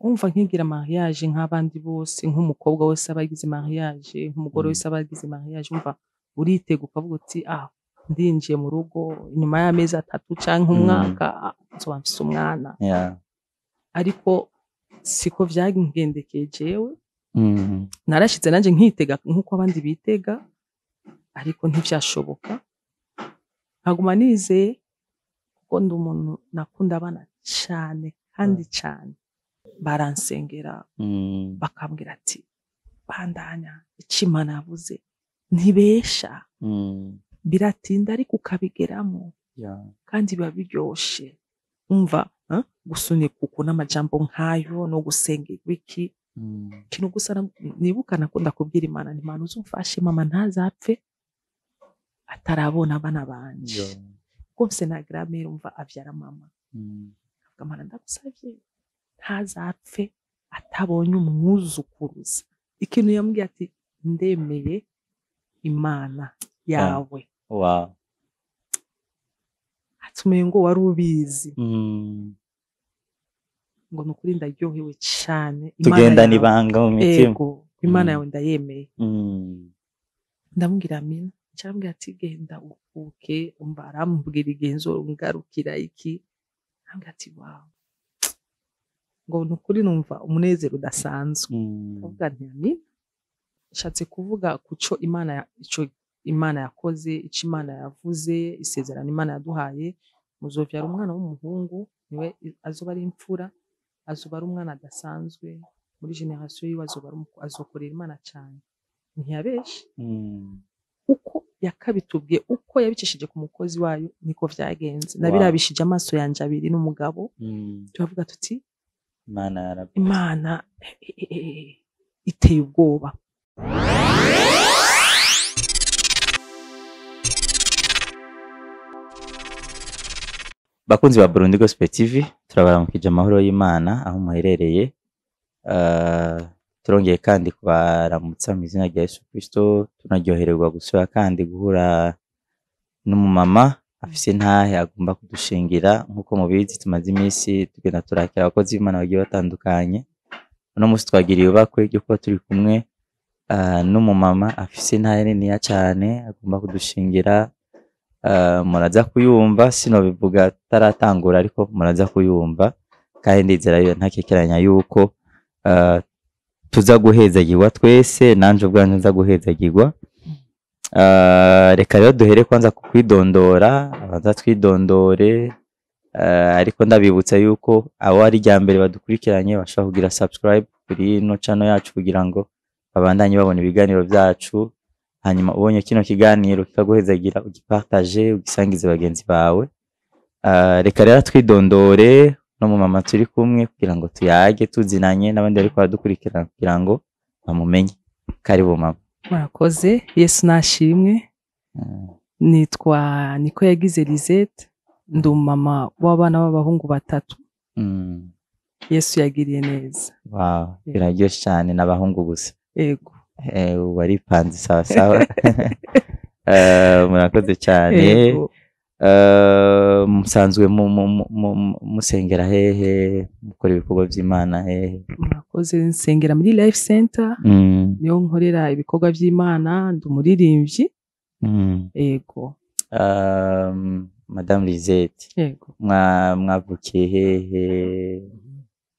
Umva, nkigira mariage nk'abandi bose, nk'umukobwa wese aba yagize mariage, nk'umugore wese aba yagize mariage. Umva, uritega ukavuga uti: "Ah, ndinjiye mu rugo, inyuma y'amezi 3 canke umwaka, ah, nzoba mfise umwana." Ariko siko vyangendekeye jewe. Narashitse nanje nkitega nk'uko abandi bitega, ariko ntivyashoboka. Nkaguma nizeye, kuko ndi umuntu nakunda abana cane kandi cane. Baransengera, bakambwira ati: "Bandanya, ico Imana yavuze ntibesha." Biratinda ariko ukabigeramo kandi biba biryoshe. Umva, gusunika uku n'amajambo nk'ayo no gusengerwa iki. Ikintu gusa nibuka nakunda kubwira Imana nti: "Imana, uzumfashe mama ntazapfe atarabona abana banje." Kuko mfise na grand-mère, umva, avyara mama. Avuga: "Mana, ndagusavye ntazapfe atabonye umwuzukuruza." Ikintu yambwiye ati: "Ndemeye Imana yawe." Atumenye ngo wari ubizi. Ngo ni ukuri ndaryohewe cane Imana Tugendana yawe. ibanga mu mitima. Ego, Imana yawe ndayemeye. Ndamubwira amina. Nca ati: "Genda uruhuke." Umva, arambwira igihe nzogarukira iki. Arambwira ati: "Wow," ngo ni ukuri numva umunezero udasanzwe. Ndavuga nti: "Amina." Nshatse kuvuga kuco Imana ico Imana yakoze, ico Imana yavuze, isezerano Imana yaduhaye: muzovyara umwana w'umuhungu, niwe azoba ari imfura, azoba ari umwana adasanzwe muri génération yiwe, azoba ari azokorera Imana cane. Ntiyabeshe. Uko yakabitubwiye, uko yabicishije ku mukozi wayo, niko vyagenze. Nabirabishije amaso yanje abiri n'umugabo, turavuga tuti: Imana yaravuze. Imana iteye ubwoba. Bakunzi ba Burundi Gospel TV, turabaramukije amahoro y'Imana aho muherereye. Turongeye kandi kubaramutsa mu izina rya Yesu Kristo. Tunaryohererwa gusubira kandi guhura n'umumama afise intahe agomba kudushingira. Nk'uko mubizi, tumaze iminsi tugenda turakira abakozi b'Imana bagiye batandukanye. Uno munsi twagiriye ibakwe ryo kuba turi kumwe n'umumama afise intahe niniya cane agomba kudushingira. Muraza kuyumva, sinobivuga taratangura, ariko muraza kuyumva kandi ndizera ntakekeranya yuko tuza guhezagirwa twese, nanje ubwanje nza guhezagirwa. Reka rero duhere kwanza ku kwidondora, abanza twidondore, ariko ndabibutsa yuko abo ari irya mbere badukurikiranye bashobora kugira subscribe kuri ino channel yacu kugira ngo babandanye babona ibiganiro byacu. Hanyuma ubonye kino kiganiro kikaguhezagira, ugipartage, ugisangize bagenzi bawe. Reka rero twidondore no mu mama turi kumwe kugira ngo tuyage tuzinanye n'abandi bariko baradukurikirana kugira ngo bamumenye. Karibu, mama. Murakoze, Yesu nashimwe. Nitwa Niko Yagize Lisette, ndi umumama w'abana b'abahungu batatu. Yesu yagiriye neza. Wow, biraryoshe cyane, n'abahungu gusa? Ego. Waripanze sawa sawa. Murakoze cyane. Ego. Musanzwe musengera hehe, mukora ibikorwa by'Imana hehe? Murakoze, nsengera muri Life Center. Niyo nkorera ibikorwa by'Imana, ndi umuririmbyi. Ego. Madame Lisette, Ego. mwavukiye hehe,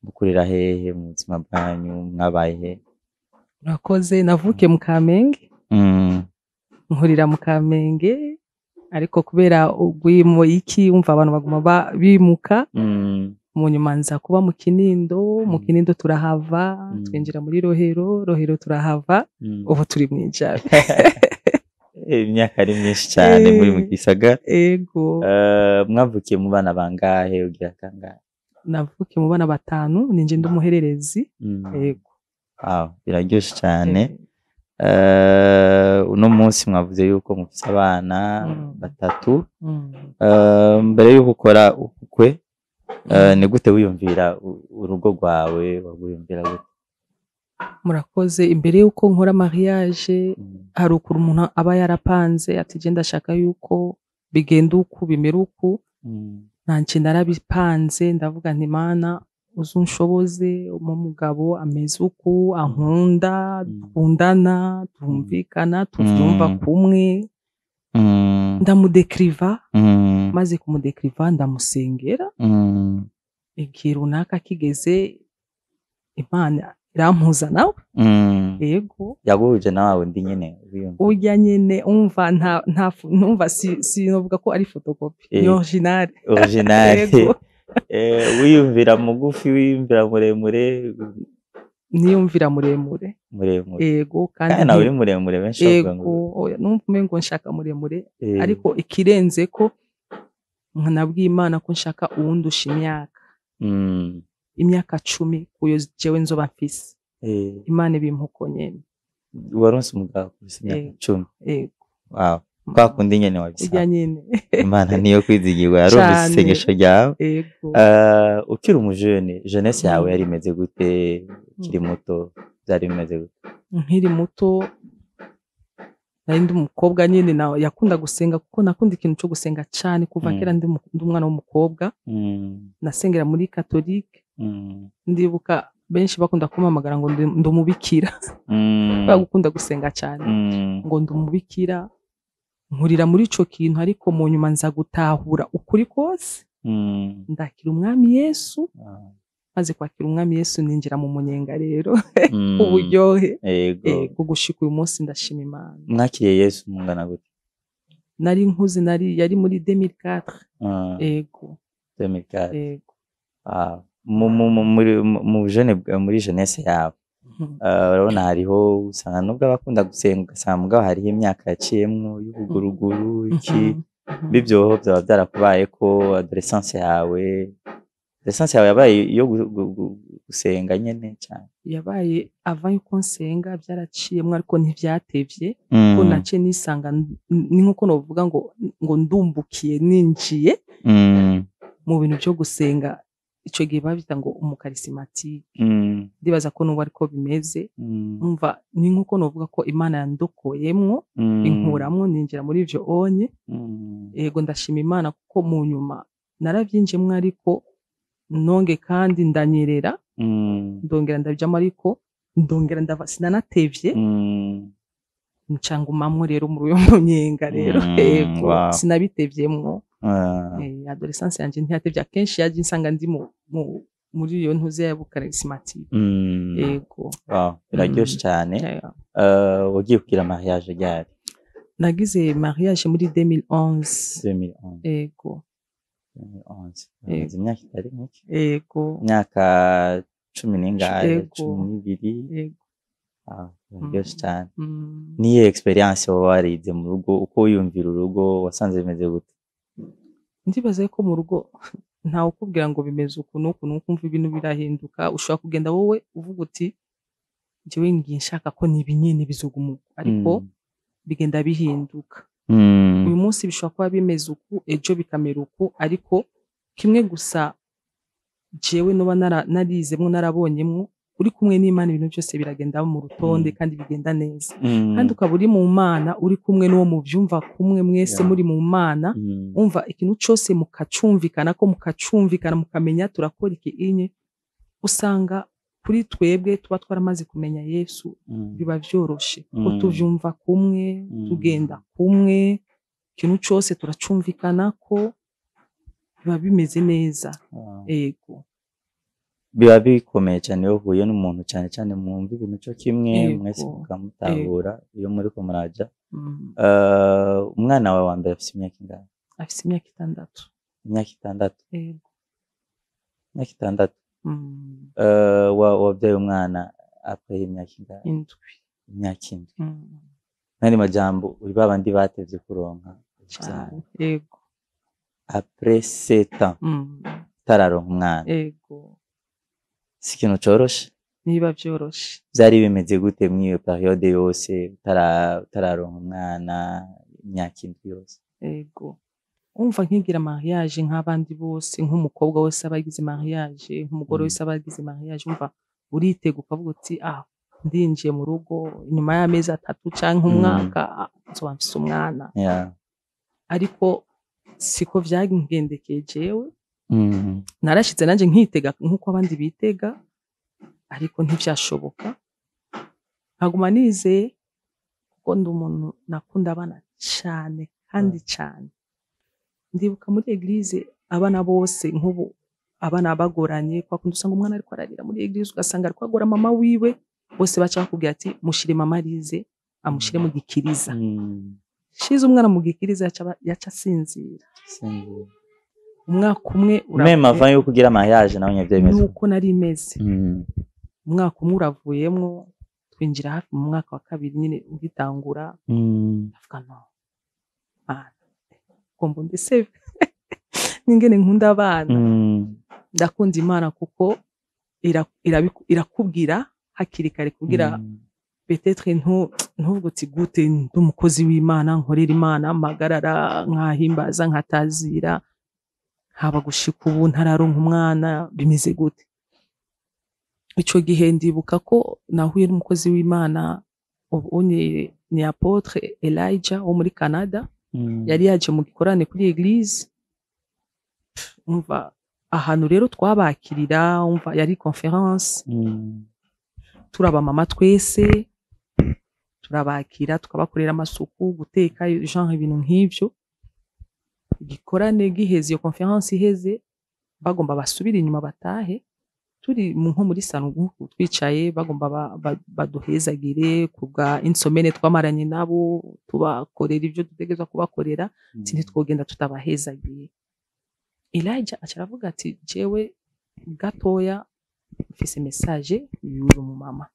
mukurira hehe, mu buzima bwanyu mwabaye he? Murakoze, navukiye mu Kamenge. Nkurira mu Kamenge, ariko kubera ugwimo iki, umva, abantu baguma bimuka. Mu nyuma nza kuba mu Kinindo. Mu Kinindo turahava, twinjira muri Rohero. Rohero turahava, ubu turi mu Ijabe. Imyaka ari myinshi cyane muri mu gisagara. Ego. Mwavukiye mu bana bangahe, ugira kangahe? Navukiye mu bana batanu, ninjye ndi umuhererezi. Ego. Wow, biraryoshe cyane. Uno munsi mwavuze yuko mufise abana batatu. Mbere yuko ukora ubukwe, ni gute wiyumvira urugo rwawe, wiyumvira gute? Murakoze, imbere y'uko nkora mariage, hari ukuntu umuntu aba yarapanze ati: "Je ndashaka yuko bigenda uku, bimera uku." Nanje narabipanze, ndavuga nti: "Mana, Uzunshoboze umugabo ameze uku, ankunda, dukundana, twumvikana, tuvyumva kumwe. Ndamudekriva. Maze kumudekriva, ndamusengera. Igihe runaka kigeze, Imana irampuza nawe. Yego. Yaguhuje na wawe ndi nyene wiyumva? Urya nyene, umva, nta nta numva si sinovuga ko ari photocopie, ni original. Original. Yego. Wiyumvira mugufi, wiyumvira muremure? Niyumvira muremure. Muremure? Yego, kandi Kandi nawe uri muremure, benshi bavuga ngo Yego, oya, numva umengo nshaka muremure. Ariko ikirenze ko nkanabwiye Imana ko nshaka uwundusha imyaka, imyaka 10 kuyo jewe nzoba mfise. Imana ibimpa uko nyene. Waronse umugabo ufise imyaka 10? Yego. Wow, kwa kundi nyene Urya wabisaba. nyene. Imana niyo kwizigirwa, yarumvise Cane. isengesho ryawe. Yego. Ukiri umujene, jeunesse yawe yari imeze gute? Ukiri muto byari bimeze gute? Nkiri muto nari ndi umukobwa nyene na yakunda gusenga, kuko nakunda ikintu cyo gusenga cane kuva kera. Ndi umwana w'umukobwa, nasengera muri catholique. Ndibuka benshi bakunda kumpamagara ngo ndi umubikira, kubera gukunda gusenga cyane, ngo ndi umubikira. Nkurira muri ico kintu, ariko mu nyuma nza gutahura ukuri kose, ndakira Umwami Yesu. Maze kwakira Umwami Yesu, ninjira mu munyenga rero, uburyohe. Ego, gushika uyu munsi ndashima Imana. Mwakiriye Yesu mungana gute? Nari nkuze, nari yari muri 2004. Ego. 2004? Ego. Ah, mu mu mu muri mu jeune muri jeunesse yawe, urabona hariho usanga nubwo abakunda gusenga, ugasanga mugabo hariho imyaka yaciyemwo y'ubuguruguru iki. Bivyoho vyaba vyarakubaye ko adolescence yawe yabaye iyo gusenga nyene cane? Yabaye avant yuko nsenga, byaraciyemwo ariko ntivyatevye, ko naciye nisanga ni nkuko novuga ngo ndumbukiye, ninjiye mu bintu byo gusenga. Ico gihe babyita ngo umucharismatique. Ndibaza ko n'ubu ariko bimeze. Umva, ni nkuko novuga ko Imana yandokoyemwo, inkuramwo, ninjira muri ivyo onye. Yego, ndashima Imana kuko mu nyuma naravyinjiyemwo, ariko nonge kandi ndanyerera, ndongera ndabijamo, ariko ndongera ndava, sinanatevye, nca ngumamwo rero muri uyo munyenga rero. Yego. Sinabitevyemwo. Adolescence yanje ntiyatevye, akenshi yaje insanga ndi muri iyo ntuze ya bucharismatique. Yego. Wow, biraryoshe cane. Wagiye kugira mariage ryari? Nagize mariage muri 2011. 2011? Yego. 2011. Yego. Hamaze imyaka itari mike. Yego. Imyaka cumi n'ingahe? Yego. 12. Yego. Ah, biraryoshe cane. Niyihe experience woba warize mu rugo? Uko wiyumvira urugo, wasanze bimeze gute? Ndibaza yuko mu rugo ntawe ukubwira ngo bimeze uku n'uku n'uku. Umva, ibintu birahinduka. Ushobora kugenda wowe uvuga uti njyewe ngiye nshaka ko nibi nyene bizoguma uku, ariko bigenda bihinduka. Uyu munsi bishobora kuba bimeze uku, ejo bikamera uku, ariko kimwe gusa jewe noba narizemwo, narabonyemwo, uri kumwe n'Imana ibintu byose biragenda mu rutonde, kandi bigenda neza. Kandi ukaba uri mu Mana, uri kumwe n'uwo muvyumva kumwe mwese, muri mu Mana, umva, ikintu cose mukacumvikana ko mukacumvikana, mukamenya turakora iki inye. Usanga kuri twebwe tuba twaramaze kumenya Yesu, biba vyoroshe ko tuvyumva kumwe, tugenda kumwe, ikintu cose turacumvikana ko biba bimeze neza. Ego. Biba bikomeye cyane iyo uhuye n'umuntu, cyane cyane mwumva ibintu cyo kimwe, mwese mukamutahura iyo muriko muraja. Umwana wawe wa mbere afise imyaka ingahe? Afise imyaka 6. Imyaka 6? Ego. Imyaka 6. Wabyaye umwana après imyaka ingahe? 7. Imyaka 7. N'andi majambo, uri babandi batevye kuronka uruvyaro. Cane, ego. Après 7 ans utararonka umwana, Ego. si ikintu coroshe. Niba vyoroshe. Vyari bimeze gute mw'iyo période yose utararonka umwana, imyaka 7 yose? Ego, umva, nkigira mariage nk'abandi bose, nk'umukobwa wese aba yagize mariage, nk'umugore wese aba yagize mariage, umva, uritega ukavuga uti ah, ndinjiye mu rugo, inyuma y'amezi 3 canke umwaka, nzoba mfise umwana. Ariko siko vyagendekeye jewe. Narashize nanje nkitega nk'uko abandi bitega, ariko ntivyashoboka. Nkaguma nizeye, kuko ndi umuntu nakunda abana cane kandi cane. Ndibuka muri église abana bose, nk'ubu abana bagoranye, kwa kundi usanga umwana ariko ararira muri église, ugasanga ariko agora mama wiwe, bose baca bakubwira ati: "Mushire mama Lize, amushire mu gikiriza." Shize umwana mu gikiriza, yaca asinzira. Sinzi. Umwaka umwe Même avant yuko ugira mariage nawe nyene vyemezwa. Nuko nari meze. Umwaka umwe uravuyemwo, twinjira hafi mu mwaka wa kabiri nyine ugitangura. Ndavuga: "No Mana, ngomba ndeseve n'ingene nkunda abana." Ndakunda Imana kuko irakubwira hakiri kare kugira peut-être ntuvuge uti: "Gute ndi umukozi w'Imana, nkorera Imana, mpagarara nkahimbaza, nkatazira, haba gushika ubu ntararonka umwana, bimeze gute?" Ico gihe ndibuka ko nahuye n'umukozi w'Imana, ubu ni apôtre Elijah wo muri Canada. Yari yaje mu gikorane kuri église. Umva, ahantu rero twabakirira, umva, yari conférence. Turaba mama twese turabakira, tukabakorera amasuku, guteka, genre ibintu nk'ivyo. Igikorane giheze, iyo conférence iheze, bagomba basubire inyuma batahe, turi nko muri salon nk'uku twicaye, bagomba baduhezagire kubwa insomene twamaranye nabo, tubakorera ibyo dutegerezwa kubakorera. Ati: "Ntitwogenda tutabahezagiye." Elijah aca aravuga ati: "Jewe gatoya mfise message y'uyu mumama."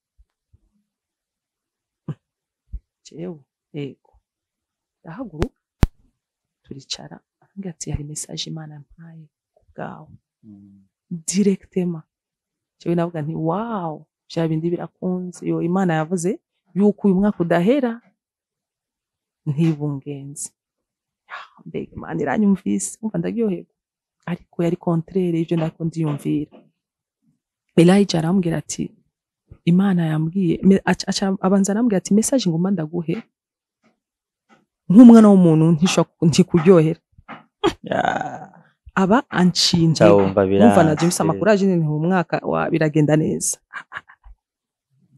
Jewe yego, ndahaguruka, turicara. Arambwira ati: "Hari message Imana yampaye ku bwawe." Directement jewe navuga nti: "Wow, vya bindi birakunze." Yo Imana yavuze yuko uyu mwaka udahera ntibungenze. Mbega Imana iranyumvise! Umva, ndaryoherwa, ariko yari contraire y'ivyo nariko ndiyumvira. Elijah arambwira ati: "Imana yambwiye," aca abanza arambwira ati: "Message ngomba ndaguhe, nk'umwana w'umuntu ntishobora ntikuryohera." Aba anciye intege. Cawumva. Numva naje mfise biranse. Amakuru nti mu mwaka wa biragenda neza.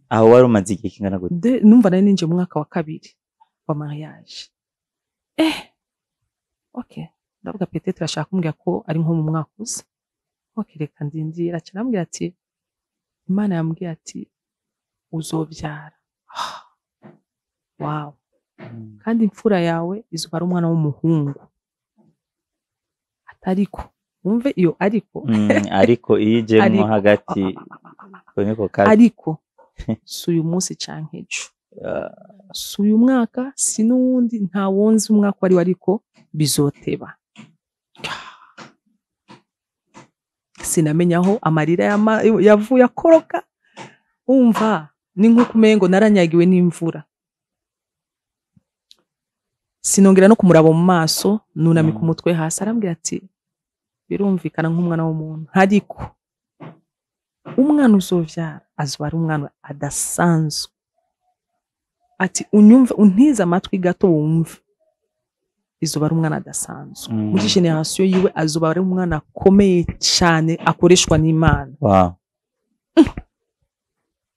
Aho wari umaze igihe kingana gute? Numva nari ninjiye mu mwaka wa kabiri wa mariage. Okay, ndavuga peut-être ashaka kumbwira ko ari nko mu mwaka uza. Okay, reka ndindira. Aca arambwira ati: "Imana yambwiye ati uzovyara." Wow! "Kandi imfura yawe izoba ari umwana w'umuhungu." Atariko wumve iyo ariko. Ariko iyo ijemwo Ariko. hagati ko niko kabi. Ariko si uyu munsi canke ejo, si uyu mwaka, si n'uwundi, nta wonzi umwaka wari, ariko bizoteba. Sinamenya aho amarira yavuye akoroka. Umva, ni nk'uko umengo naranyagiwe n'imvura. Sinongera no kumuraba mu maso, nunamika umutwe hasi. Arambwira ati: "Birumvikana nk'umwana w'umuntu, ariko umwana uzovyara azoba ari umwana adasanzwe." Ati: "Unyumve, untize amatwi gato wumve, izoba ari umwana adasanzwe. Muri génération yiwe azoba ari umwana akomeye cyane, akoreshwa n'Imana."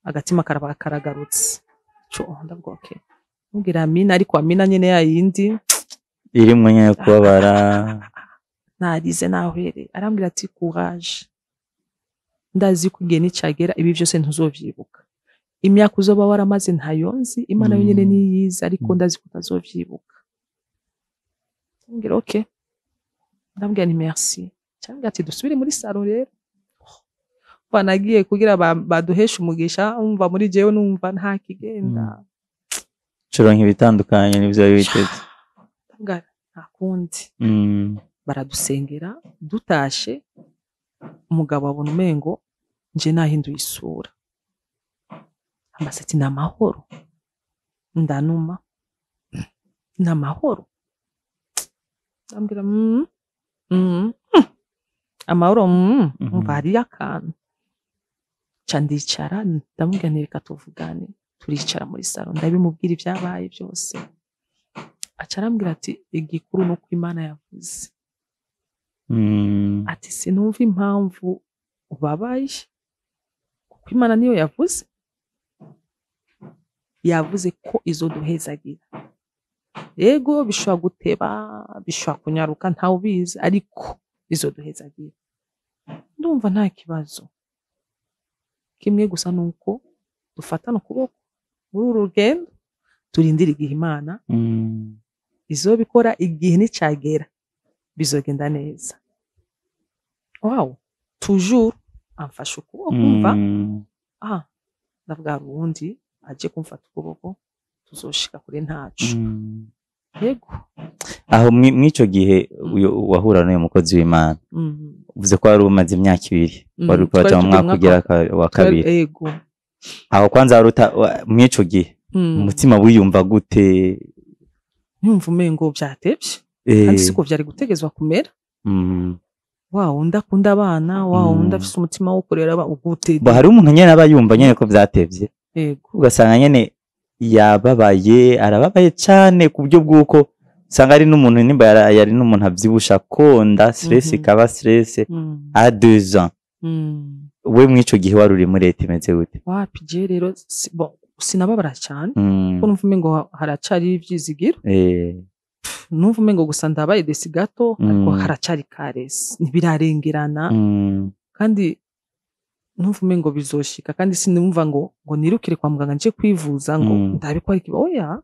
Agatima karaba karagarutse. Co ndavuga: "Okay." Mubwira amina, ariko amina nyene yayindi Irimwo nyene kubabara. Narize nahwereye. Arambwira ati: "Courage, ndazi ko igihe nicagera ibi byose ntuzovyibuka. Imyaka uzoba waramaze ntayonzi, Imana yonyene niyizi, ariko ndazi ko utazovyibuka." Ndamubwira: "Okay." Ndamubwira ni merci. Cyangwa ati: "Dusubire muri salon." Rero banagiye kugira baduheshe umugisha. Umva, muri jewe numva nta kigenda. Curonka ibitandukanye n'ivyo wari witeze. Ndavuga: "Nta kundi." Baradusengera, dutashe, umugabo abona umengo nje nahinduye isura. Ambaza ati: "Ni amahoro?" Ndanuma: "Ni amahoro?" Ndambwira: Amahoro." Umva, hariyo akantu. Ca ndicara, ndamubwira nti: "Reka tuvugane." Turicara muri salon, ndabimubwira ibyabaye byose. Aca arambwira ati: "Igikuru ni uko Imana yavuze." Ati sinumva impamvu ubabaye, kuko Imana niyo yavuze, yavuze ko izoduhezagira. Yego, bishobora guteba, bishobora kunyaruka, ntawe ubizi, ariko izoduhezagira. Ndumva nta kibazo. Kimwe gusa ni uko dufatana ukuboko muri uru rugendo, turindire igihe Imana izobikora. Igihe nicagera bizogenda neza. Wow, toujours amfashe ukuboko, umva, ah, ndavuga hari uwundi aje kumfata ukuboko, tuzoshika kure ntaco. Yego. Aho mw'ico gihe uyo wahura n'uyu mukozi w'Imana, uvuze ko wari umaze imyaka 2, wari uriko Twari uraja mu tugiye mwaka mu ugira wa kabiri. Yego. Aho kwanza wari mw'ico gihe umutima wiyumva gute? Nyumva umengo vyatevye, kandi siko vyari gutegezwa kumera. Wa wundi akunda abana, wa wundi afise umutima wo kurera gute. Bo hari umuntu nyene aba yumva nyene ko vyatevye, ugasanga nyene yababaye, arababaye cane, ku buryo bw'uko usanga ari n'umuntu, nimba yari n'umuntu avyibusha, akonda, stress ikaba stress à 2 ans. We mw'ico gihe wari uri muri leta imeze gute? Wapi, je rero bon, sinababara cyane, kuko numva umengo haracari ivyizigiro. Numva umengo gusa ndabaye déçu gato, ariko haracari karesi, ntibirarengerana. Kandi numva umengo bizoshika, kandi sinumva ngo nirukire kwa muganga nje kwivuza ngo ndabe ko ari oya,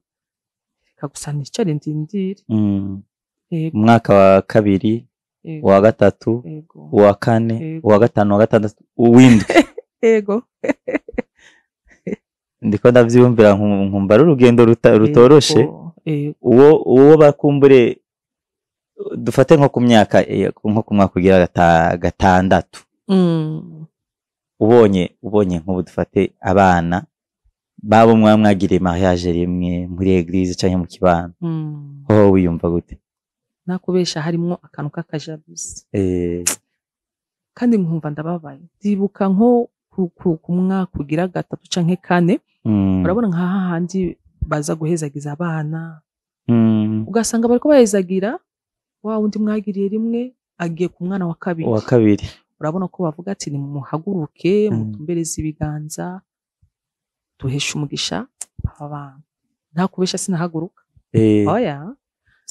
reka gusa nicare ndindire. Yego. Umwaka wa kabiri, uwa gatatu, uwa kane, uwa gatanu, uwa gatandatu, uwindwi. Yego. Ndiko ndavyiyumvira nkumva ari urugendo rutoroshe. Yego. Uwo bakumbure dufate nko ku myaka nko ku mwaka ugira gatandatu, ubonye nk'ubu dufate abana babo mwaba mwagiriye mariage rimwe muri église canke mu kibano, hoho wiyumva gute? Nakubesha, harimwo akantu k'akajabuzi, kandi nkumva ndababaye. Ndibuka nko ku mwaka ugira gatatu canke kane, urabona nka hahandi baza guhezagiza abana, ugasanga bariko bahezagira wa wundi mwagiriye rimwe agiye ku mwana wa kabiri. Uwa kabiri. Urabona ko bavuga ati nimuhaguruke, mutumbereze ibiganza, duheshe umugisha aba bana. Nta kubesha, sinahaguruka. Oya.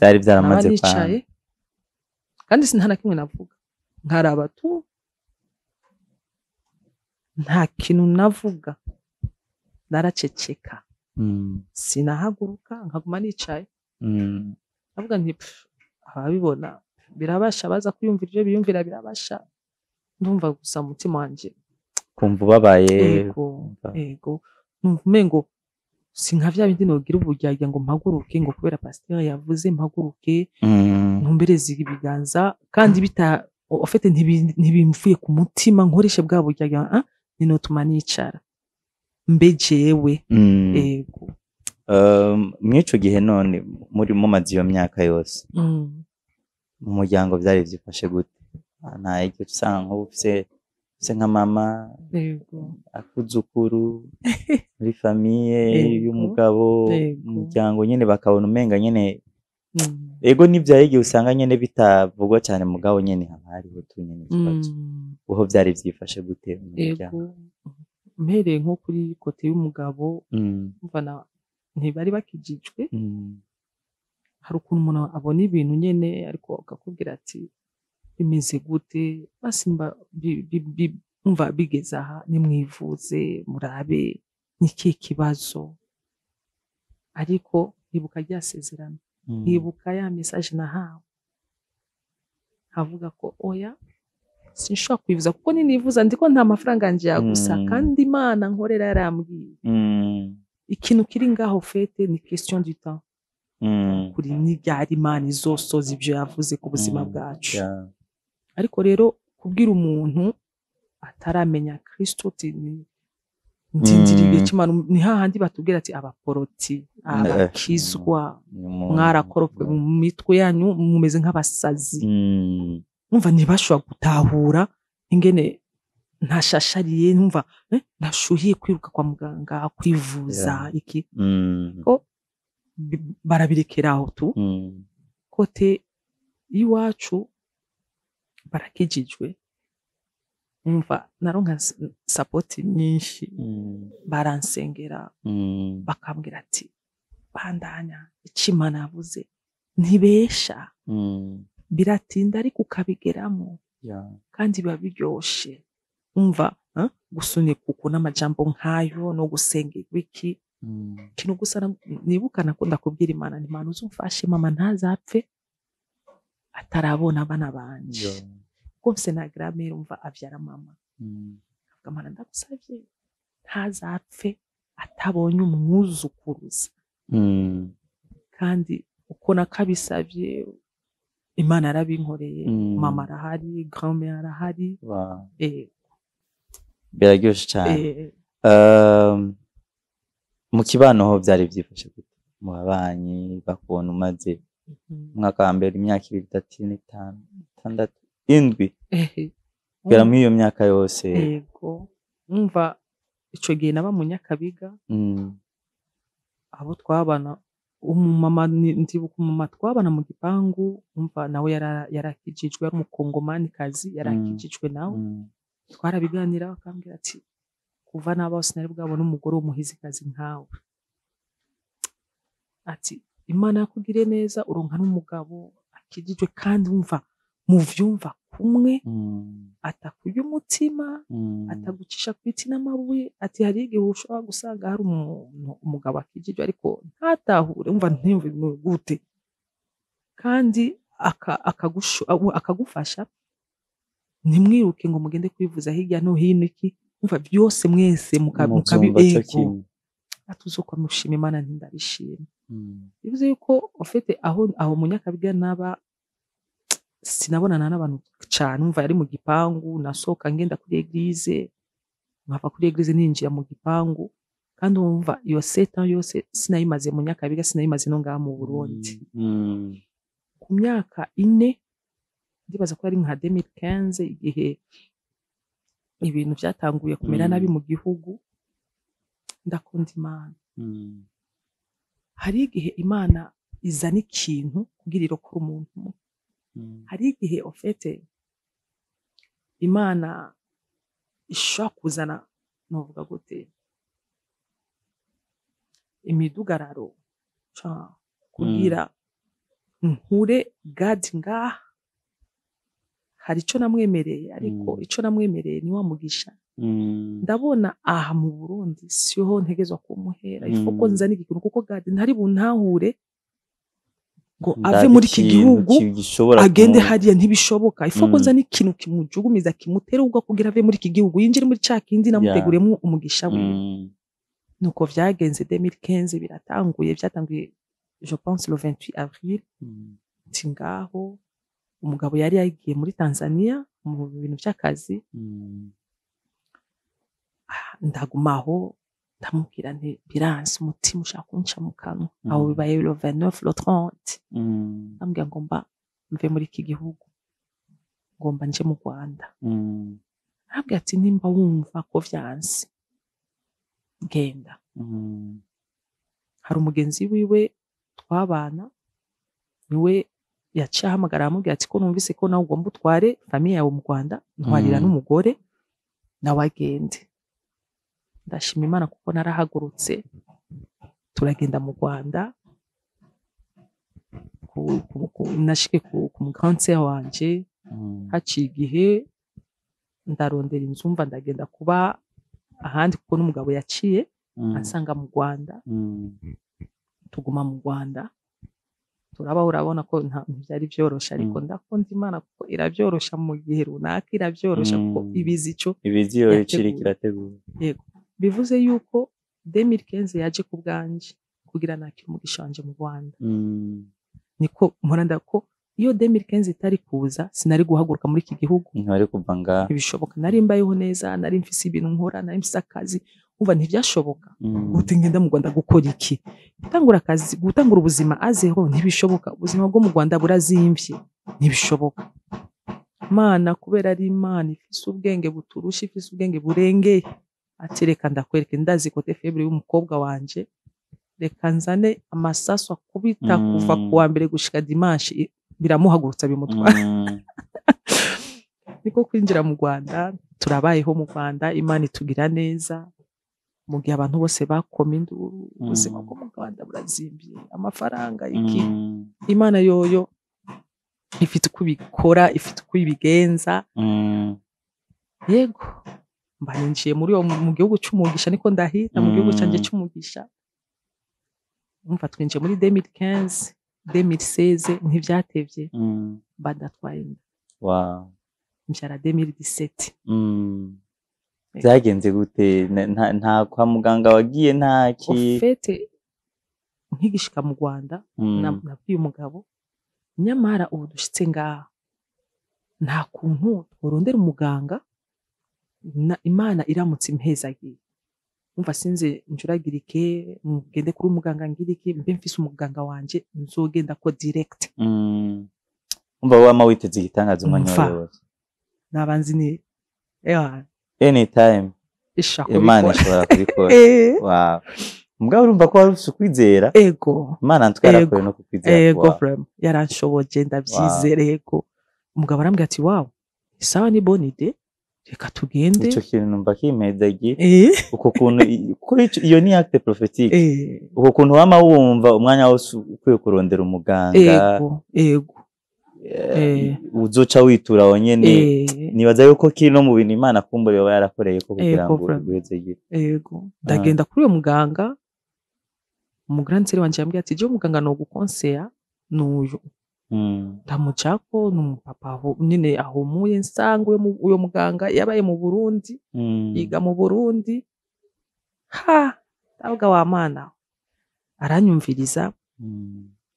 Vyari Naba vyaramaze nicaye, kandi sinta na kimwe navuga, nkaraba tu, nta kintu navuga, naraceceka. Sinahaguruka, nkaguma nicaye. Ndavuga nti "Pff, ababibona birabasha, baza kwiyumvira ibyo biyumvira birabasha." Ndumva gusa umutima wanje Kumva ubabaye. Ego. Kumva. Ego, numva umengo si nka vya bindi nogira uburyarya ngo mpaguruke, ngo kubera pasiteri yavuze mpaguruke, ntumbereze ibiganza, kandi bita en fait ntibimvuye ku mutima, nkoreshe bwa buryarya, ah, ninotuma nicara mbe jewe. Ego. Mw'ico gihe none muri mumaze iyo myaka yose, mu muryango vyari vyifashe gute? Nta igihe usanga nk'ubu ufise nka mama, akuzukuru muri famille y'umugabo, umuryango nyene bakabona umenga nyene, ego nivyo, hari igihe usanga nyene bitavugwa cane, mugabo nyene haba hariho tu nyene ikibazo. Uho vyari vyifashe gute mu muryango? Ego, mpereye nko kuri côté y'umugabo, umva ntibari bakijijwe. Hari ukuntu umuntu abona ibintu nyene, ariko akakubwira ati bimeze gute, basi mba umva bigeze aha, nimwivuze murabe ni ikihe kibazo. Ariko nkibuka rya sezerano, nkibuka ya message nahawe, nkavuga ko oya, sinshobora kwivuza, kuko ninivuza ndiko nta mafaranga yanje yagusa, kandi Imana nkorera yarambwiye ikintu kiri ngaho, fait ni question du temps, kuri n'iryari Imana izosoza ibyo yavuze ku buzima bwacu. Ariko rero kubwira umuntu ataramenya Kristo uti ndindiriye igihe cy'Imana, ni hahandi batubwira ati abaporoti, abakizwa, mwarakoropwe mu mitwe yanyu, mumeze nk'abasazi. Numva ntibashobora gutahura ingene ntashashariye, numva ntashuhiye kwiruka kwa muganga kwivuza iki. Ko barabirekera aho tu. Côté y'iwacu Barakijijwe, umva, naronka support nyinshi. Baransengera, bakambwira ati: "Bandanya, icyo Imana yavuze ntibesha." Biratinda ariko ukabigeramo. Kandi biba biryoshe, umva, gusunika uku n'amajambo nk'ayo no gusenga iki. Ikintu gusa nibuka nakunda kubwira Imana nti: "Imana, uzumfashe mama ntazapfe atarabona abana banje." Kuko mfise na grand-mère, umva, avyara mama. Avuga: "Mana, ndagusavye ntazapfe atabonye umwuzukuruza." Kandi uko nakabisavye, Imana yarabinkoreye. Mama arahari, grand-mère arahari. Biraryoshe cane. Mu kibano ho vyari vyifashe gute? Mu babanyi bakubona umaze umwaka wa mbere, imyaka 2, 3, 4, 5, 6, 7, kugera muri iyo myaka yose. Yego, umva, ico gihe naba mu Nyakabiga. Abo twabana, umumama, ndibuka umumama twabana mu gipangu, umva, nawe yarakijijwe, yari umukongomanikazi, yarakijijwe nawe. Twarabiganira, akambwira ati: "Kuva nabaho sinari bwabone umugore w'umuhizikazi nkawe." Ati: "Imana yakugiriye neza, uronka n'umugabo akijijwe, kandi wumva muvyumva kumwe, atakurya umutima, atagucisha ku biti n'amabuye." Ati: "Hari igihe ushobora gusanga hari umuntu, umugabo akijijwe, ariko ntatahure, umva, ntiyumve ibintu gute, kandi akagufasha, ntimwiruke ngo mugende kwivuza hirya no hino iki, umva, byose mwese Muvyumva co ego." kimwe. Ati: "Uzoka mushima Imana." Nti: "Ndabishima." Bivuze yuko ufite aho mu Nyakabiga naba, sinabonana n'abantu cane. Umva, yari mu gipangu, nasohoka ngenda kuri église, nkava kuri église ninjira mu gipangu. Kandi wumva, iyo 7 ans yose sinayimaze mu Nyakabiga, sinayimaze no ngaha mu Burundi. Ku myaka 4, ndibaza ko ari nka 2015, igihe ibintu vyatanguye kumera nabi mu gihugu. Ndakunda Imana. Hari igihe Imana izana ikintu kugira irokore umuntu. Hari igihe au fait Imana ishobora kuzana, novuga gute, imidugararo kugira nkure gadi ngaha. Hari ico namwemereye, ariko ico namwemereye ni wa mugisha. Ndabona aha mu Burundi siho ntegezwa kumuhera, ifo ko nzana ikintu, kuko gadi ntari buntahure ngo ave Ndabe muri iki ikintu gihugu gishobora agende hariya, ntibishoboka. Ifo ko nzana ikintu kimujugumiza, kimutera ubwo, kugira ave muri iki gihugu yinjire muri ca kindi namuteguriyemo umugisha wiwe. Nuko vyagenze 2015, biratanguye, vyatanguye je pense le 28 avril. Nti ngaho umugabo yari yagiye muri Tanzania mu bintu vy'akazi. Ndagumaho, ndamubwira nti: "Biranse, umutima ushaka kunca mu kanwa." Aho bibaye le 29, le 30, ndamubwira ngo mba mve muri iki gihugu, ngomba nje mu Rwanda. Arambwira ati: "Nimba wumva ko vyanse, genda." Hari umugenzi wiwe twabana, niwe yaciye ahamagara, aramubwira ati: "Ko numvise ko nawe ugomba utware famille yawe mu Rwanda, ntwarira n'umugore nawe agende." Ndashima Imana kuko narahagurutse, turagenda mu Rwanda. Nashike ku mu grande sœur wanje. Haciye igihe ndarondera inzu, mva ndagenda kuba ahandi, kuko n'umugabo yaciye ansanga mu Rwanda. Tuguma mu Rwanda, turabaho. Urabona ko ntivyari vyoroshe, ariko ndakunda Imana kuko iravyorosha mu gihe runaka, iravyorosha kuko ibizi ico Ibizi iyo yateguye. Iciriko irategura. Yego, bivuze yuko 2015 yaje ku bwanje kugira nakire umugisha wanje mu Rwanda. Niko mpora ndako, iyo 2015 itari kuza sinari guhaguruka muri iki gihugu. Ntibari kuva ngaha. Ntibishoboka. Nari mbayeho neza, nari mfise ibintu nkora, nari mfise akazi, umva, ntivyashoboka. Gute ngenda mu Rwanda gukora iki, gutangura akazi, gutangura ubuzima à zéro? Ntibishoboka. Ubuzima bwo mu Rwanda burazimvye, ntibishoboka. Imana, kubera ari Imana ifise ubwenge buturusha, ifise ubwenge burengeye, ati: "Reka ndakwereke, ndazi côté faible y'umukobwa wanje, reka nzane amasasu akubita kuva ku wa mbere gushika dimanche." Biramuhagurutsa, bimutwara. Niko kwinjira mu Rwanda, turabayeho mu Rwanda, Imana itugira neza. Mu gihe abantu bose bakoma induru, ubuzima bwo mu Rwanda burazimvye, amafaranga iki, Imana yoyo ifite uko ibikora, ifite uko ibigenza. Yego, mba ninjiye muri uwo mu gihugu c'umugisha, niko ndahita mu gihugu canje c'umugisha. Umva, twinjiye muri 2015, 2016 ntivyatevye, mba ndatwaye inda. Mvyara 2017. Vyagenze gute? Nta kwa muganga wagiye, nta ki? Au fait, nkigishika mu Rwanda, nabwiye umugabo, nyamara ubu dushitse ngaha, nta kuntu tworondera umuganga? Imana iramutse impezagiye, umva, sinze njuragirike ngende kuri umuganga ngira iki, mbe mfise umuganga wanje nzogenda ko direct. Umva, wama witeze igitangaza umwanya Umva. wose. Nabanzi ni ewa Anytime ishaka Imana kubikora. ishobora kubikora. Wow, mugabo urumva ko wari ufise ukwizera. Ego. Imana ntitwarakoye no kukwizera Ego. kwawe. Vraiment yaranshoboje, ndavyizera. Ego, umugabo arambwira ati: "Wow, sawa, ni bonne idée, reka tugende." Ico kintu numva kimpezagiye. Uko kuntu kuko iyo ni acte prophétique. Uko kuntu wama wumva umwanya wose ukwiye kurondera umuganga, ego ego uzoca witura wonyene. Nibaza yuko kiri no mu bintu Imana kumbura yoba yarakoreye ko kugira Ego, ngo vraiment. iguhezegire. Ego, ndagenda kuri uyo muganga. Umu grande sœur wanje yambwiye ati: "Je muganga no gukonseya nuyu." Ndamucako, ni umupapa nyine ahumuye, nsanga uyo muganga yabaye mu Burundi, yiga mu Burundi. Ha, ndavuga wa Mana, aranyumviriza.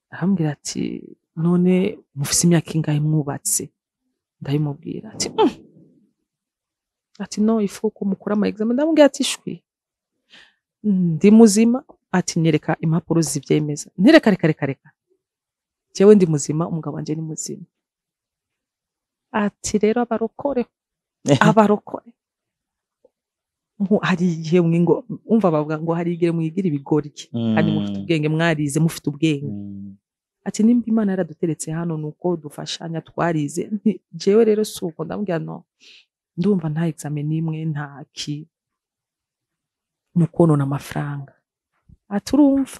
Arambwira ati: "None mufise imyaka ingahe mwubatse?" Ndabimubwira. Ati: Ati: "No, il faut ko mukora ama examen." Ndamubwira ati: "Shwi, ndi muzima." Ati: "Nyereka impapuro zivyemeza." Ntireka, reka, reka, reka, jewe ndi muzima, umugabo wanje ni muzima. Ati: "Rero abarokore, abarokore hari igihe mwingo umva bavuga ngo hari igihe mwigira ibigoryi kandi mufite ubwenge, mwarize, mufite ubwenge." Ati: "Nimba Imana yaraduteretse hano nuko dufashanya, twarize." Nti: "Jewe rero si uko." Ndamubwira: "No, ndumva nta examen n'imwe, nta ki, ni ukonona amafaranga." Ati: "Urumva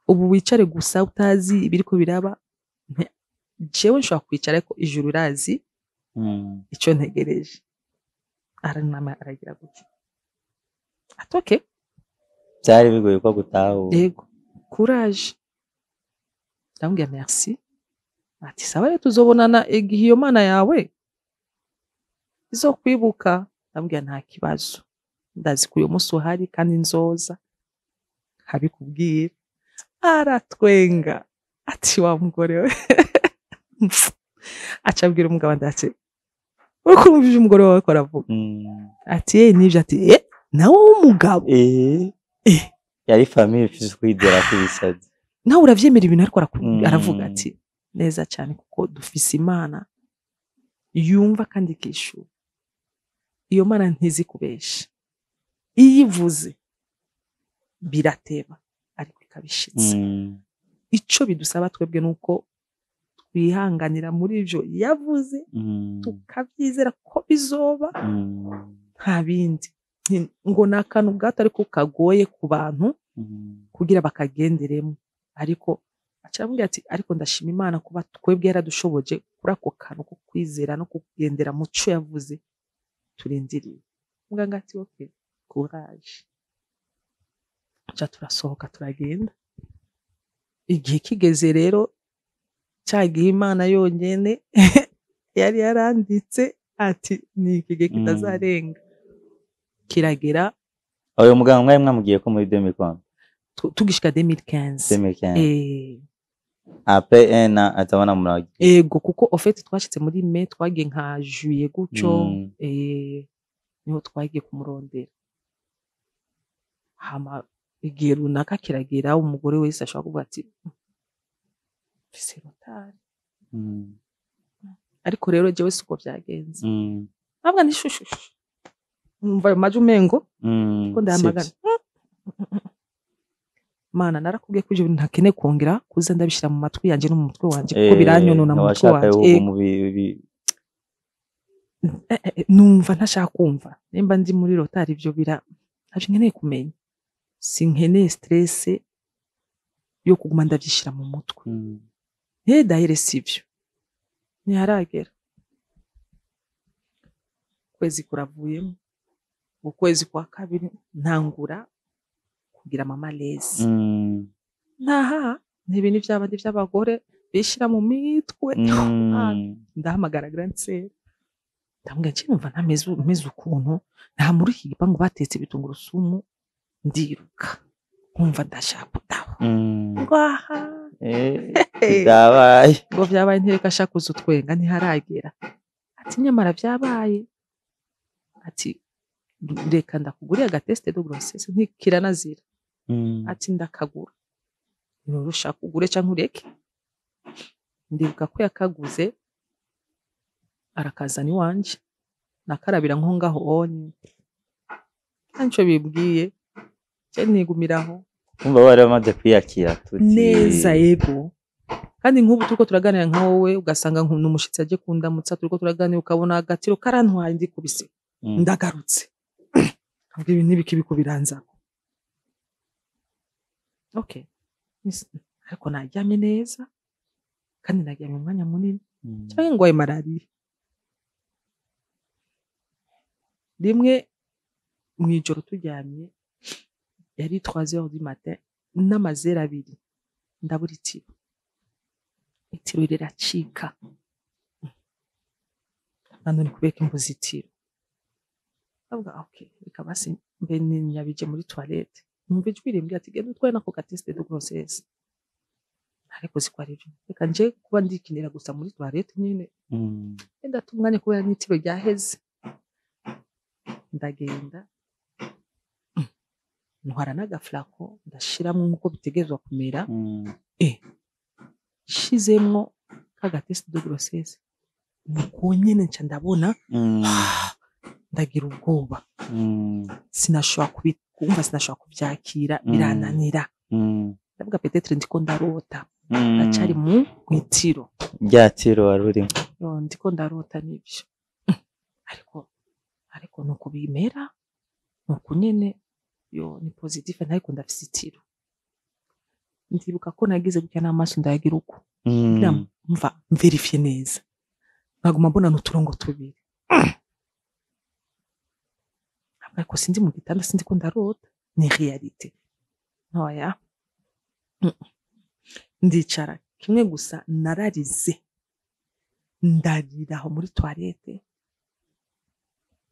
ubu wicare gusa utazi ibiriko biraba." Nti: "Jewe nshobora kwicara, ariko ijuru irazi icyo ntegereje." Aranama, aragira gutya, ati: "Okay." Byari bigoye ko gutahura. Yego, courage. Ndamubwira: "Merci." Ati: "Sawa rero, tuzobonana igihe iyo Mana yawe izokwibuka." Ndamubwira: "Nta kibazo, ndazi ko uyu munsi uhari kandi nzoza nkabikubwira." Aratwenga ati: "Wa mugore we." Aca abwira umugabo ati: "Uri kumva ivyo umugore wawe ko aravuga?" Ati: "Eh, nivyo." Ati: "Eh, nawe w'umugabo." Yari famille ifise ukwizera kw'ibisazi. Nawe uravyemera ibintu ariko aravuga? Ati: "Neza cyane, kuko dufise Imana yumva kandi ikishura. Iyo Mana ntizi kubesha, iyo ivuze birateba ariko ikabishitsa." Ico bidusaba twebwe nuko twihanganira muri ivyo yavuze, tukavyizera ko bizoba. Nta bindi. Ngo ni akantu gato ariko kagoye ku bantu kugira bakagenderemo. Ariko aca aramubwira ati: "Ariko ndashima Imana kuba twebwe yaradushoboje kuri ako kantu ko kwizera no kugendera mu co yavuze turindiriye." Muganga ati: "Okay, courage." Ca turasohoka, turagenda. Igihe kigeze rero, ca gihe Imana yonyene yari yaranditse ati ni iki gihe kitazarenga, kiragera. Uyo muganga mwari mwamugiye ko muri 2015? Tugishika 2015. 2015. Eh. Après un an atabona muragiye. Ego, kuko au fait twashitse muri mai, twagiye nka juillet gutyo. Niho twagiye kumurondera. Hama igihe runaka kiragera, umugore wese ashobora kuvuga ati: "Mfise retard." Ariko rero jewe siko vyagenze. Ntabwo ni shushushu, numva ayo maji umengo ko ndahamagara. Sivyo. Mana, narakubwiye ko ivyo bintu ntakeneye kongera kuza ndabishira mu matwi yanje no mu mutwe wanje, kuko biranyonona mu mutwe Washaka wanje. yuko Numva ntashaka kumva nimba ndi muri retard, ivyo bira ntavyo nkeneye kumenya. Sinkeneye stress yo kuguma ndavyishira mu mutwe. Dahere sivyo, ntiharagera. Ukwezi kuravuyemo, ukwezi kwa kabiri ntangura kugira ama malaise. Ntaha ntibintu vy'abandi vy'abagore bishira mu mitwe. Ndahamagara grande sœur, ndamubwira nti numva ntameze meze ukuntu nta muri iki gipangu batetse ibitungurusumu, ndiruka nkumva ndashaka kudaho. Ngaha. Byabaye. Ngo vyabaye, ntereka ashaka kuza utwenga, ntiharagera. Ati nyamara vyabaye, ati reka ndakugurira agatest de grossesse, ntikiranazira. Ati ndakagura, nturushaka ugure canke ureke. Ndibuka ko yakaguze arakazana iwanje, nakarabira nko ngaho onye ntaco bibwiye, je nigumiraho. Umva bari bamaze kwiyakira tuti. Neza, yego. Kandi nk'ubu turiko turaganira nka wowe, ugasanga n'umushitsi aje kundamutsa, turiko turaganira ukabona agatiro karantwaye, ndikubise. Ndagarutse ntabwo ibi n'ibiki biko biranzako. Okay, ariko naryamye neza kandi naryamye umwanya munini. Canke ngwaye malariya rimwe mw'ijoro turyamye, yari 3 heures du matin n'amazero abiri, ndabura itiro, itiro riracika. None kubera ko imbuze itiro, ndavuga okay, reka basi mbe ninyabije muri toilette, numva ijwi rimbwira ati genda utwaye nako gatest de grossesse. Ariko siko ari byo, reka nje kuba ndikinira gusa muri toilette nyine. Ndata umwanya kubera n'itiro ryaheze, ndagenda ntwara n'agaflacon, ndashiramwo nk'uko bitegerezwa kumera. Nshizemwo ka gatest de grossesse, nuko nyene nca ndabona. Ndagira ubwoba. Sinashobora kumva, sinashobora kuvyakira. Birananira. Ndavuga peut-être ndiko ndarota. Ndacari mu mwitiro. Rya tiro wari urimo. Yo, ndiko ndarota nivyo, ariko nuko bimera, nuko nyene yo ni positif, ariko ndafise itiro. Ndibuka ko nagize gutya n'amaso, ndayagira uko kugira mva mverifiye neza, nkaguma mbona n'uturongo tubiri, ariko sindi mu gitanda, sindi ko ndarota, ni réalité ntoya. Ndicara kimwe gusa, nararize, ndarira aho muri toilette,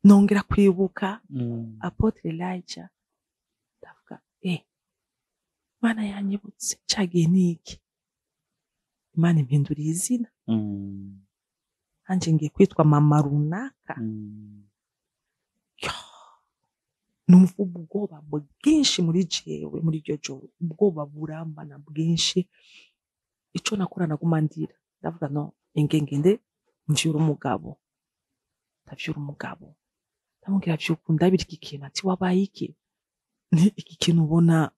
nongera kwibuka Apôtre Elijah, ndavuga Mana yanyibutse cagiye niki, Imana impinduriye izina. Anje ngiye kwitwa mama runaka. Yo, numva ubwoba bwinshi muri jewe muri iryo joro, ubwoba burambana bwinshi. Ico nakora, naguma ndira, ndavuga no inge ngende mvyura umugabo. Ndavyura umugabo, ndamubwira vyuka ndabira iki kintu. Ati wabaye iki? Ni iki kintu ubona,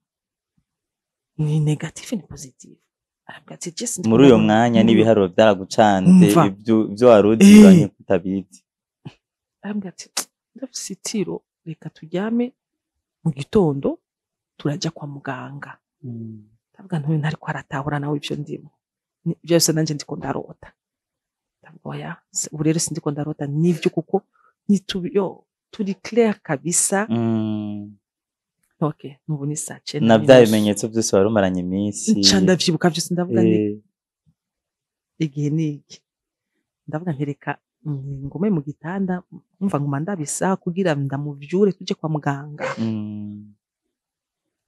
ni négatif, ni positif? Arambwira ati je sindiko Muri uyo ndabona. mwanya n'ibiharuro byaragucanze. Umva. Ibyo wari uzi banye kutabizi. Arambwira ati ndafise itiro, reka turyame, mu gitondo turajya kwa muganga. Ndavuga ntuyu ntariko aratahura nawe ivyo ndimo. Byose nanje ndiko ndarota. Ndavuga oya, ubu rero sindiko ndarota nivyo, kuko yo turi clair kabisa. Okay, nubu ni saa cenda Na bya n'inusu. bimenyetso byose wari umaranye iminsi. Nca ndavyibuka vyose, ndavuga nti igihe ni iki. Ndavuga nti reka ngume mu gitanda, umva nguma ndabisa kugira ndamuvyure tuje kwa muganga.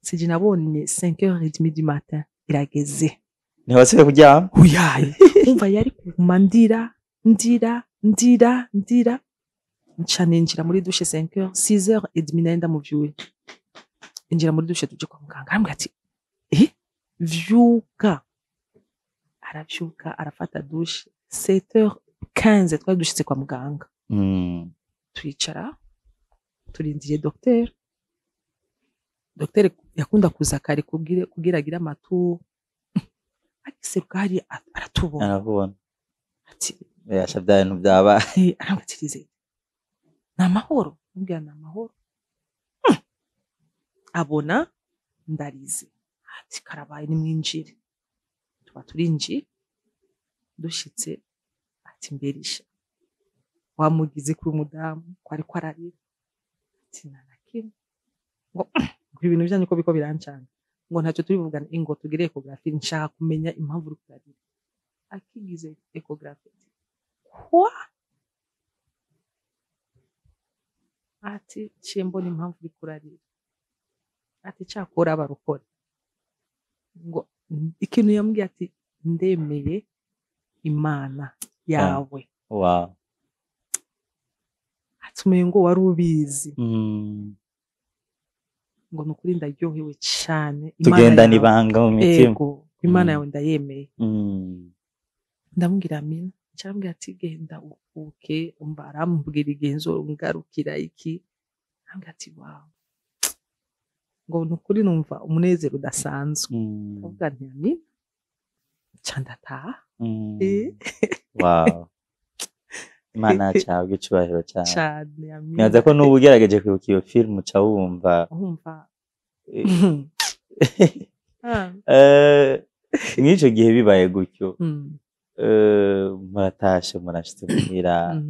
Sije nabonye 5h30 du matin irageze. Ntiwasubiye kuryama? Uyaye, umva yari kuguma ndira, ndira, ndira, ndira. Nca ninjira muri douche 5h, 6h30 nari ndamuvyuye, injira muri douche tuje kwa muganga. Arambwira ati vyuka. Aravyuka, arafata douche, 7h15 twari dushitse kwa muganga. Twicara turindiriye docteur. Docteur yakunda kuza kare kugira agire amatour, agiseruka hari aratubona. Arakubona. Ati yasha bya bintu byabaye. Arambwira ati Lisette Ni amahoro? Mbwira, ni amahoro. Abona ndarize, ati karabaye, nimwinjire. Tuba turinjiye, dushitse ati mberisha wamugize kuri umudamu ko ariko ararira? Ati nta na kimwe. Ngo ibintu byanyu ko biko birancanga, ngo ntacyo turi buvugane, ngo tugire échographie, nshaka kumenya impamvu uri kurarira. Akigize échographie ati kwa ati ciye mbona impamvu uri kurarira, ati cyakora barukore. Ngo ikintu yambwiye ati ndemeye Imana yawe. Ati umengo wari ubizi. Ngo ni ukuri ndaryohewe cyane Imana Tugendana yawe. ibanga mu mitima. Ego, Imana yawe ndayemeye. Ndamubwira amina. Cyambwira ati genda uruhuke. Umva, arambwira igihe ngarukira iki. Arambwira ati wow, ngo ni ukuri numva umunezero udasanzwe. Ndavuga nti amina, nca ndataha. Wow, Imana yacu ihabwe icubahiro cyane. Cyane, amina. Nibaza ko n'ubu ugerageje kwibuka iyo film uca wumva. Wumva. Mw'ico gihe bibaye gutyo, muratashe, murashitse muhira,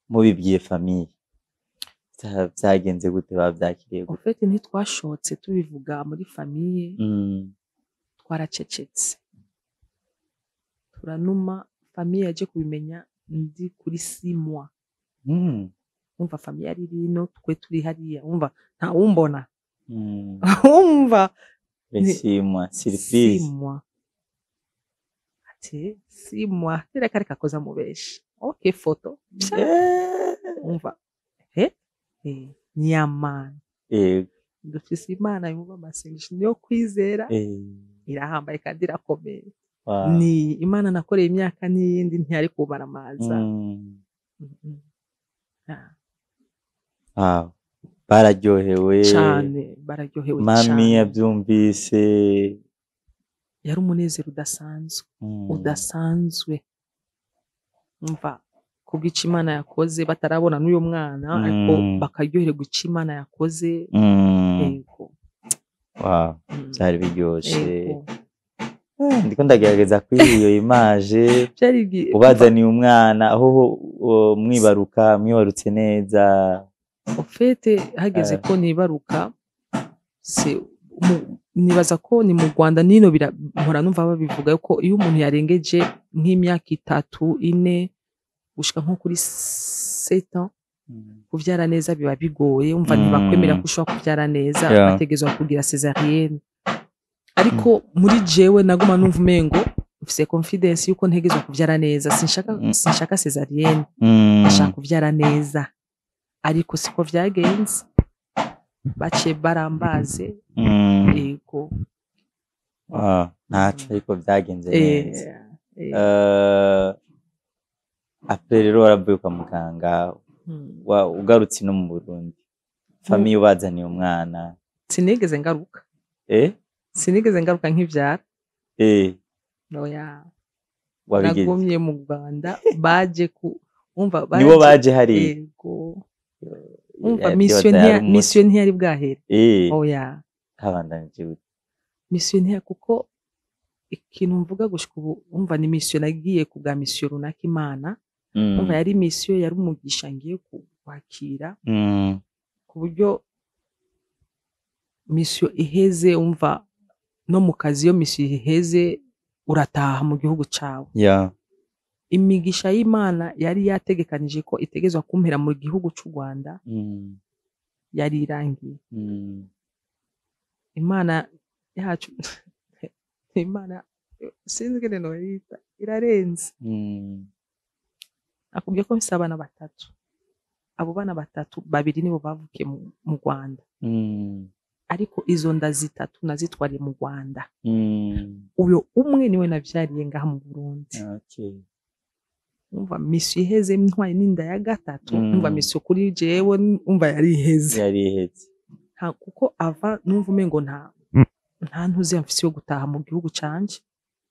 mubibwiye famille, vyagenze gute? Bavyakiriye En gute? fait, ntitwashotse tubivuga muri famille. Twaracecetse, turanuma. Famille yaje kubimenya ndi kuri 6 mois. Umva, famille ari rino, twe turi hariya, umva nta wumbona. Umva. Beshimwa surprise. 6 mois, ati 6 mois, reka reka koza mubeshe, ok, foto. Umva, nyamana. Dufise Imana yumva amasengesho, niyo kwizera. Irahambaye kandi irakomeye. Ni Imana nakoreye imyaka n'iyindi ntiyari kubaramaza. Wow. Bararyohewe? Cane, bararyohewe Mami cane. yavyumvise? Yari umunezero udasanzwe, udasanzwe. Umva, kubw'ico Imana yakoze batarabona n'uyo mwana, ariko bakaryoherwa ico Imana yakoze. Yego. Wow. Vyari biryoshe. Yego. Ndiko ndagerageza kwiha iyo image. Vyari Ubazaniye umwana aho mwibaruka, mwibarutse neza? En fait, hageze ko nibaruka, se nibaza ko ni mu Rwanda nino mpora numva babivuga ko iyo umuntu yarengeje nk'imyaka 3, 4 gushika nko kuri 7 ans, kuvyara neza biba bigoye. Umva, ntibakwemera ko ushobora kuvyara neza, bategerezwa kugira césarienne. Ariko muri jewe naguma numva umengo mfise confidence yuko ntegerezwa kuvyara neza, sinshaka sinshaka césarienne, ndashaka kuvyara neza. Ariko siko vyagenze, baciye barambaze. Yego. Ah, ntaco, ariko vyagenze neza. Après rero waravuye kwa muganga, ugarutse no mu Burundi, famille ubazaniye umwana? Sinigeze ngaruka. Sinigeze ngaruka nkivyara. Oya. Wabigize? Nagumye mu Rwanda, baje ku umva Nibo baje hariya? Yego. Umva, Ndibaza yari umunsi. Mission ntiyari bwahere. Oya. Habandanije gute? Mission ntiya, kuko ikintu mvuga gushika ubu, umva, ni mission nagiye ku bwa mission runaka Imana. Umva, yari mission, yari umugisha ngiye kwakira, ku buryo mission iheze, umva, no mu kazi iyo mission iheze urataha mu gihugu cawe. Imigisha y'Imana yari yategekanije ko itegezwa kumpera mu gihugu c'u Rwanda yari irangiye. Imana yacu, Imana sinzi ingene noyita, irarenze. Nakubwiye ko mfise abana batatu. Abo bana batatu, babiri nibo bavukiye mu Rwanda, ariko izo nda zitatu nazitwariye mu Rwanda. Uyo umwe niwe navyariye ngaha mu Burundi. Umva, mission iheze ntwaye n'inda ya gatatu. Umva, mission kuri jewe, umva, yari iheze. Yari iheze. Kuko ava numva umengo nta ntuzi mfise yo gutaha mu gihugu canje.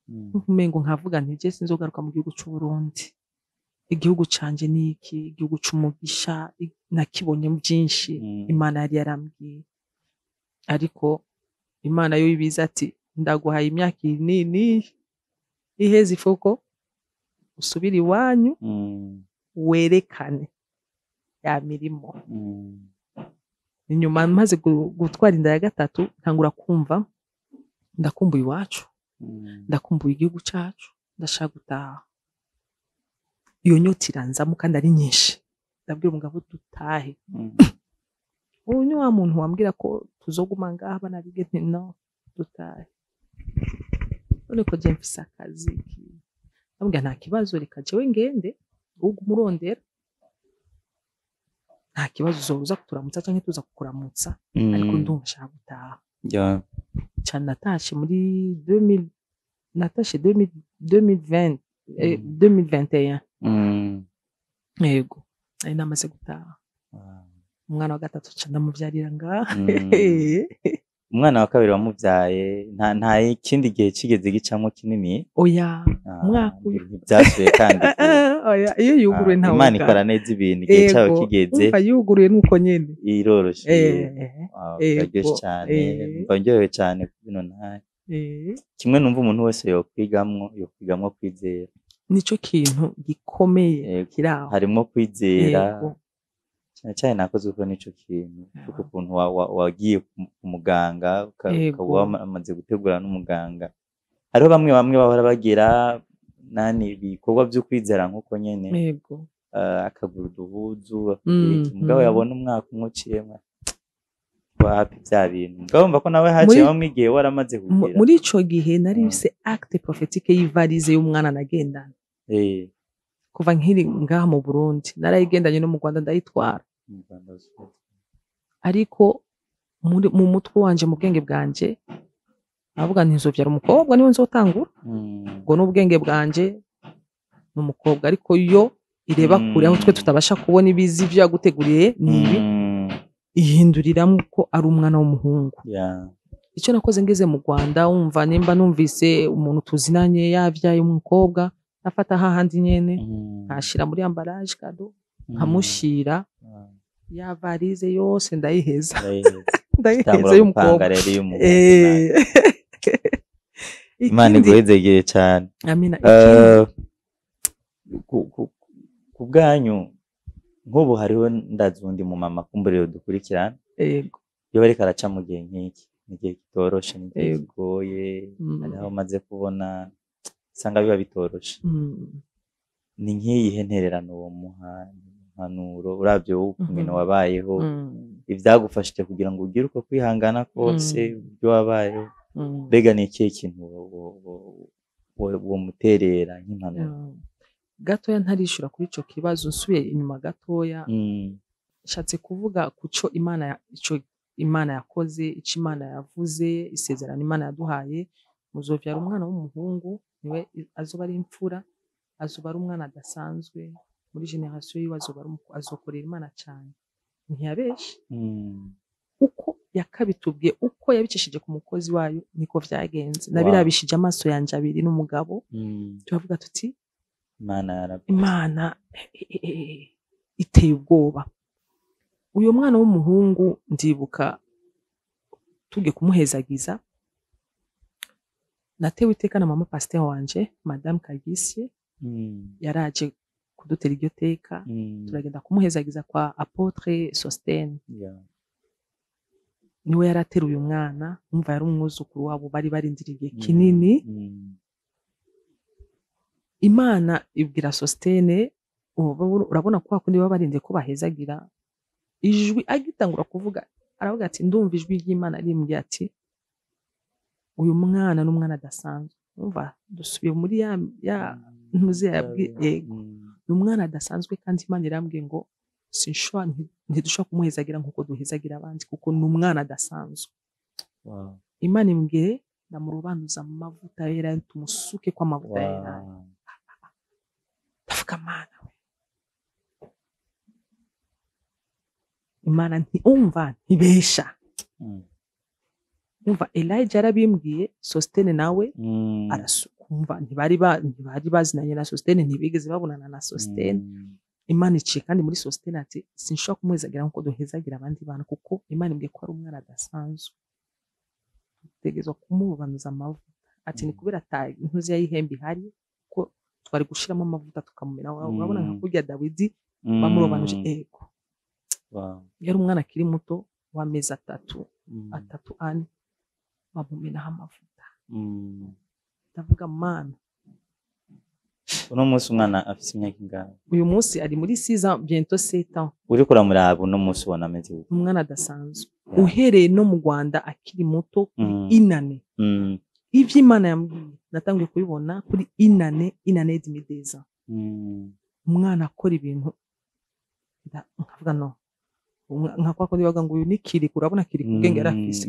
Numva umengo nkavuga nti je sinzogaruka mu gihugu c'u Burundi. Igihugu canje ni iki, igihugu c'umugisha, nakibonye byinshi. Imana yari yarambwiye, ariko Imana yo ibiza ati ndaguhaye imyaka iyi nini iheze, ifuko usubire iwanyu, werekane ya mirimo. Inyuma maze gutwara inda ya gatatu, ntangura kumva ndakumbuye iwacu, ndakumbuye igihugu cacu, ndashaka gutaha. Iyo nyota iranzamo kandi ari nyinshi. Ndabwira umugabo dutahe. Uyu ni wa muntu wambwira ko tuzoguma ngaha abana bige, nti no, dutahe. None ko je mfise akazi ndamubwira nta kibazo, reka jewe ngende, uguma urondera, nta kibazo, uzoza kuturamutsa canke tuza kukuramutsa, ariko ndumva nshaka gutaha. Cane natashe muri 2000, natashe 2000, 2020, 2021. Yego, nari namaze gutaha. Umwana wa gatatu ca ndamuvyarira ngaha. Umwana wa kabiri wamuvyaye nta kindi gihe kigeze gicamwo kinini? Oya. Ah, Umwaka uyu. Ntivyasubiye kandi Oya, iyo yuguruye ntawe Imana ikora neza ibintu igihe cayo kigeze. Umva, yuguruye nuko nyene. Iroroshe. Wow, biraryoshe cane. Numva ndyohewe cane bino ntahe. Kimwe numva umuntu wese yokwigamwo kwizera. Nico kintu gikomeye kiri aho. Harimwo kwizera cyane cyane. Nakoze uko nico kintu kuko ukuntu wagiye ku muganga, ukaba wamaze gutegura n'umuganga. Hariho bamwe bamwe bahora bagira nani ibikorwa vyo kwizera nk'uko nyene, akagura uduhuzu, akagira iki, mugabo yabona umwaka umwe uciyemwo, wapi vya bintu. Mugabo wumva ko nawe haciyemwo igihe waramaze kugira. Muri ico gihe nari mfise acte prophétique y'ivalise y'umwana nagendana kuva nkiri ngaha mu Burundi. Narayigendanye no mu Rwanda ndayitwara. Mu Rwanda hose. Ariko mu mutwe wanje, mu bwenge bwanje, navuga nti nzovyara umukobwa, niwe nzotangura. Ubwo n'ubwenge bwanje, ni umukobwa, ariko yo ireba kure aho twe tutabasha kubona. Ibizi ivyo yaguteguriye ni ibi, ihinduriramwo ko ari umwana w'umuhungu. Icyo nakoze ngeze mu Rwanda, wumva nimba numvise umuntu tuzinanye yavyaye umukobwa, nafata hahandi nyene, nkashira muri emballage cadeau, nkamushira ya valise yose, ndayiheza. Ndayiheza. Ndayiheza Tangura y'umukobwa. gupanga rero y'umuhungu. Imana iguhezegere cane. Amina. Ikindi Ku bwanyu, nk'ubu hariho ndazi uwundi mu mama kumburiro dukurikirana, iyo bariko araca mu gihe nk'iki, ni igihe kitoroshe, ni igihe kigoye. Hariho amaze kubona usanga biba bitoroshe. Ni nk'iyihe ntererano womuha, impanuro, uravye wowe ukungene wabayeho, ivyagufashije kugira ngo ugire uko kwihangana kose, uburyo wabayeho, mbega ni ikihe kintu womuterera nk'impanuro? Gatoya ntarishura kuri ico kibazo, nsubiye inyuma gatoya, nshatse kuvuga kuco Imana ico Imana yakoze, ico Imana yavuze, isezerano Imana yaduhaye: muzovyara umwana w'umuhungu, niwe azoba ari imfura, azoba ari umwana adasanzwe muri génération yiwe, azoba ari azokorera Imana cane. Ntiyabeshe. Uko yakabitubwiye, uko yabicishije ku mukozi wayo, niko vyagenze. Nabirabishije amaso yanje abiri n'umugabo, turavuga tuti Imana yaravuze. Imana iteye ubwoba. Uyu mwana w'umuhungu, ndibuka tugiye kumuhezagiza, natewe iteka na mama pasteur wanje, Madame Kagisye. Yaraje kudutera iryo teka, turagenda kumuhezagiza kwa Apôtre Sostene. Niwe yarateruye umwana. Umva, yari umwuzukuru wabo bari barindiriye igihe kinini. Imana ibwira Sostene, ubu urabona ko hakundi baba barindiye ko bahezagira, ijwi agitangura kuvuga aravuga ati ndumva ijwi ry'Imana rimbwiye ati uyu mwana ni umwana adasanzwe. Umva, dusubiye muri ya ntuzi yabwiye, yego, ni umwana adasanzwe, kandi Imana irambwiye ngo sinshobora, ntidushobora kumuhezagira nk'uko duhezagira abandi, kuko ni umwana adasanzwe. Imana imbwiye ndamurobanuza mu mavuta yera, tumusuke ko amavuta yera. Ndavuga Mana we, Imana ntiumva, ntibesha. Umva, Elijah yarabimbwiye, Sostene nawe arasuka. Umva, ntibari bazinanye na Sostene, ntibigeze babonana na Sostene. Imana iciye kandi muri Sostene ati sinshobora kumuhezagira nkuko duhezagira abandi bantu, kuko Imana imbwiye ko ari umwana adasanzwe, dutegerezwa kumubanuza amavuta. Ati ni kubera ata intuzi y'ihembe ihari, ko twari gushiramo amavuta tukamumena. Urabona nka kurya Dawidi bamurobanuje. Ego. Yari umwana akiri muto w'amezi 3, 3, 4, bamumenaho amavuta. Ndavuga Mana. Uno munsi umwana afise imyaka ingahe? Uyu munsi ari muri 6 ans, bientôt 7 ans. Uriko uramuraba uno munsi ubona ameze gute? Umwana adasanzwe. Uhereye no mu Rwanda akiri muto kuri inane, ivyo Imana yambwiye natangiye kubibona kuri inane, inane d'imideza. Umwana akora ibintu nkavuga no nka kwa kundi bavuga ngo uyu ni Kiriku. Urabona Kiriku ubwenge yari afise.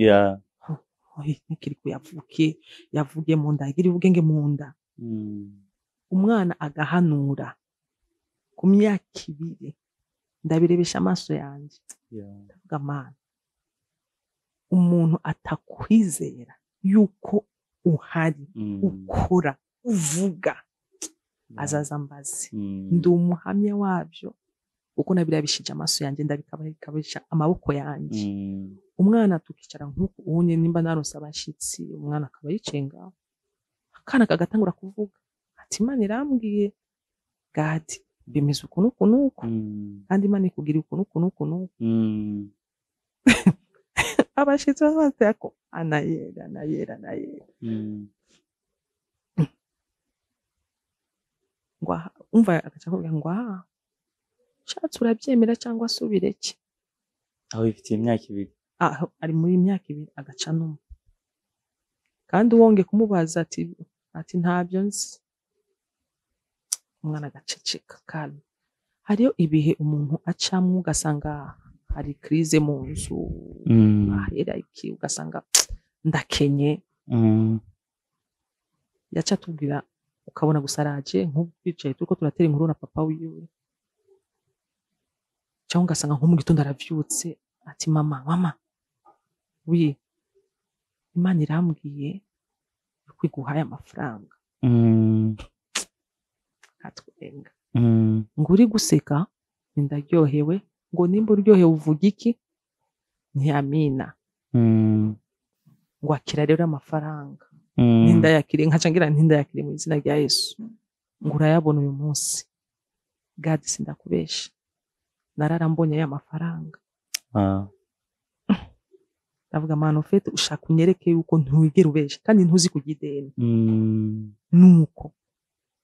Oyi, ni Kiriku yavukiye, yavugiye mu nda, yagira ubwenge mu nda. Umwana agahanura ku myaka 2, ndabirebesha amaso yanjye. Ndavuga Mana, umuntu atakwizera yuko uhari, ukora, uvuga, azaza mbaze. Ndi umuhamya wabyo kuko nabirabishije amaso yanjye, ndabikabisha amaboko yanjye. Umwana tukicara nk'uku unye, nimba naronse abashitsi, umwana akaba yicaye ngaho, akana kagatangura kuvuga ati Imana irambwiye Gadi bimeze uku n'uku n'uku, kandi Imana ikugira uku n'uku n'uku n'uku. Abashitsi bose ko anayera, anayera, anayera. Ngo aha, umva agaca akubwira ngo aha ushatse urabyemera cyangwa se ubireke. Aho bifitiye imyaka 2. Aho ari muri imyaka 2 agaca numa. Kandi wonge kumubaza ati ntabyo nzi. Umwana agaceceka calme. Hariyo ibihe umuntu acamwo ugasanga hari crise mu nzu, ahera iki, ugasanga ndakenye. Yaca atubwira ukabona gusa araje, nk'ubu twicaye turiko turatera inkuru na papa wiwe, cyangwa ugasanga nko mu gitondo aravyutse ati mama, mama, wi Imana irambwiye yuko iguhaye amafaranga. Atwenga. Ngo uri guseka, ndaryohewe. Ngo nimba uryohewe uvuga iki? Ntiyamina. Ngo akira rero amafaranga. Nindayakire, nkaca ngira ntindayakire mu izina rya Yesu. Ngo urayabona uyu munsi. God, sindakubesha, narara mbonye aya mafaranga. Ndavuga Mana, ufite ushaka unyereke yuko ntiwigera ubesha kandi ntuzi kurya ideni. Nuko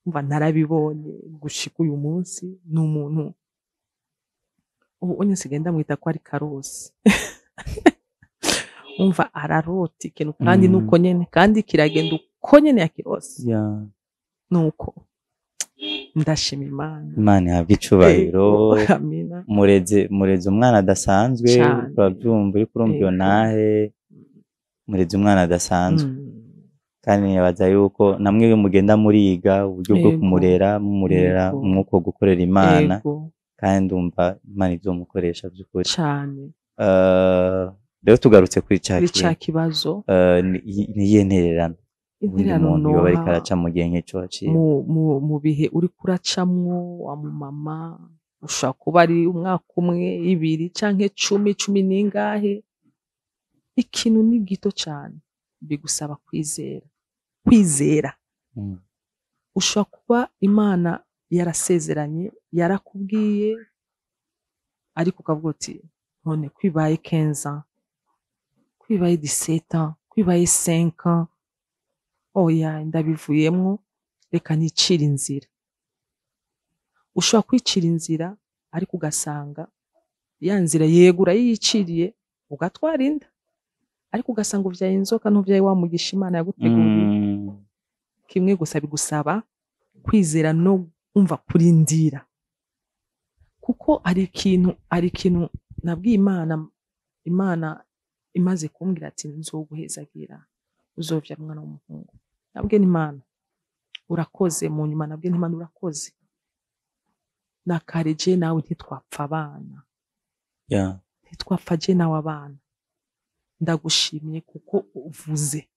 umva narabibonye gushika uyu munsi ni umuntu ubu unye nsigaye ndamwita ko ari Karosi. Umva ararota ikintu kandi nuko nyene, kandi kiragenda uko nyene yakirose. Nuko ndashima Imana. Imana ihabwe icubahiro. Ego, amina. Mureze umwana adasanzwe, Cane. urabyumva uriko urumva iyo ntahe, mureze umwana adasanzwe. Kandi nibaza yuko namwe iyo mugenda muriga uburyo bwo kumurera, mumurera mwuko gukorera Imana. Kandi ndumva Imana izomukoresha by'ukuri. Cane. Rero tugarutse kuri ca Kuri ca kintu. kibazo. Ni iyihe ntererano uwundi Intererano muntu yoba ariko noha araca mu gihe nk'ico waciye? Mu bihe uriko uracamwo wa mumama, ushobora kuba ari umwaka 1, 2 canke 10, 10 n'ingahe, ikintu ni gito cane, bigusaba kwizera. Kwizera. Ushobora kuba Imana yarasezeranye, yarakubwiye, ariko ukavuga uti none kwibaye 15 ans, kwibaye 17 ans, kwibaye 5 ans, oya ndabivuyemwo, reka nicire inzira. Ushobora kwicira inzira ariko ugasanga ya nzira yego urayiciriye ugatwara inda, ariko ugasanga uvyaye inzoka ntuvyaye wa mugisha Imana yaguteguriye. Kimwe gusa bigusaba kwizera no umva kurindira, kuko hari ikintu nabwiye Imana. Imana imaze kumbwira ati nzoguhezagira uzovyara umwana w'umuhungu, nabwiye Imana urakoze. Mu nyuma nabwiye Imana urakoze, nakareje nawe ntitwapfa abana. Ntitwapfa je nawe abana, ndagushimye kuko uvuze.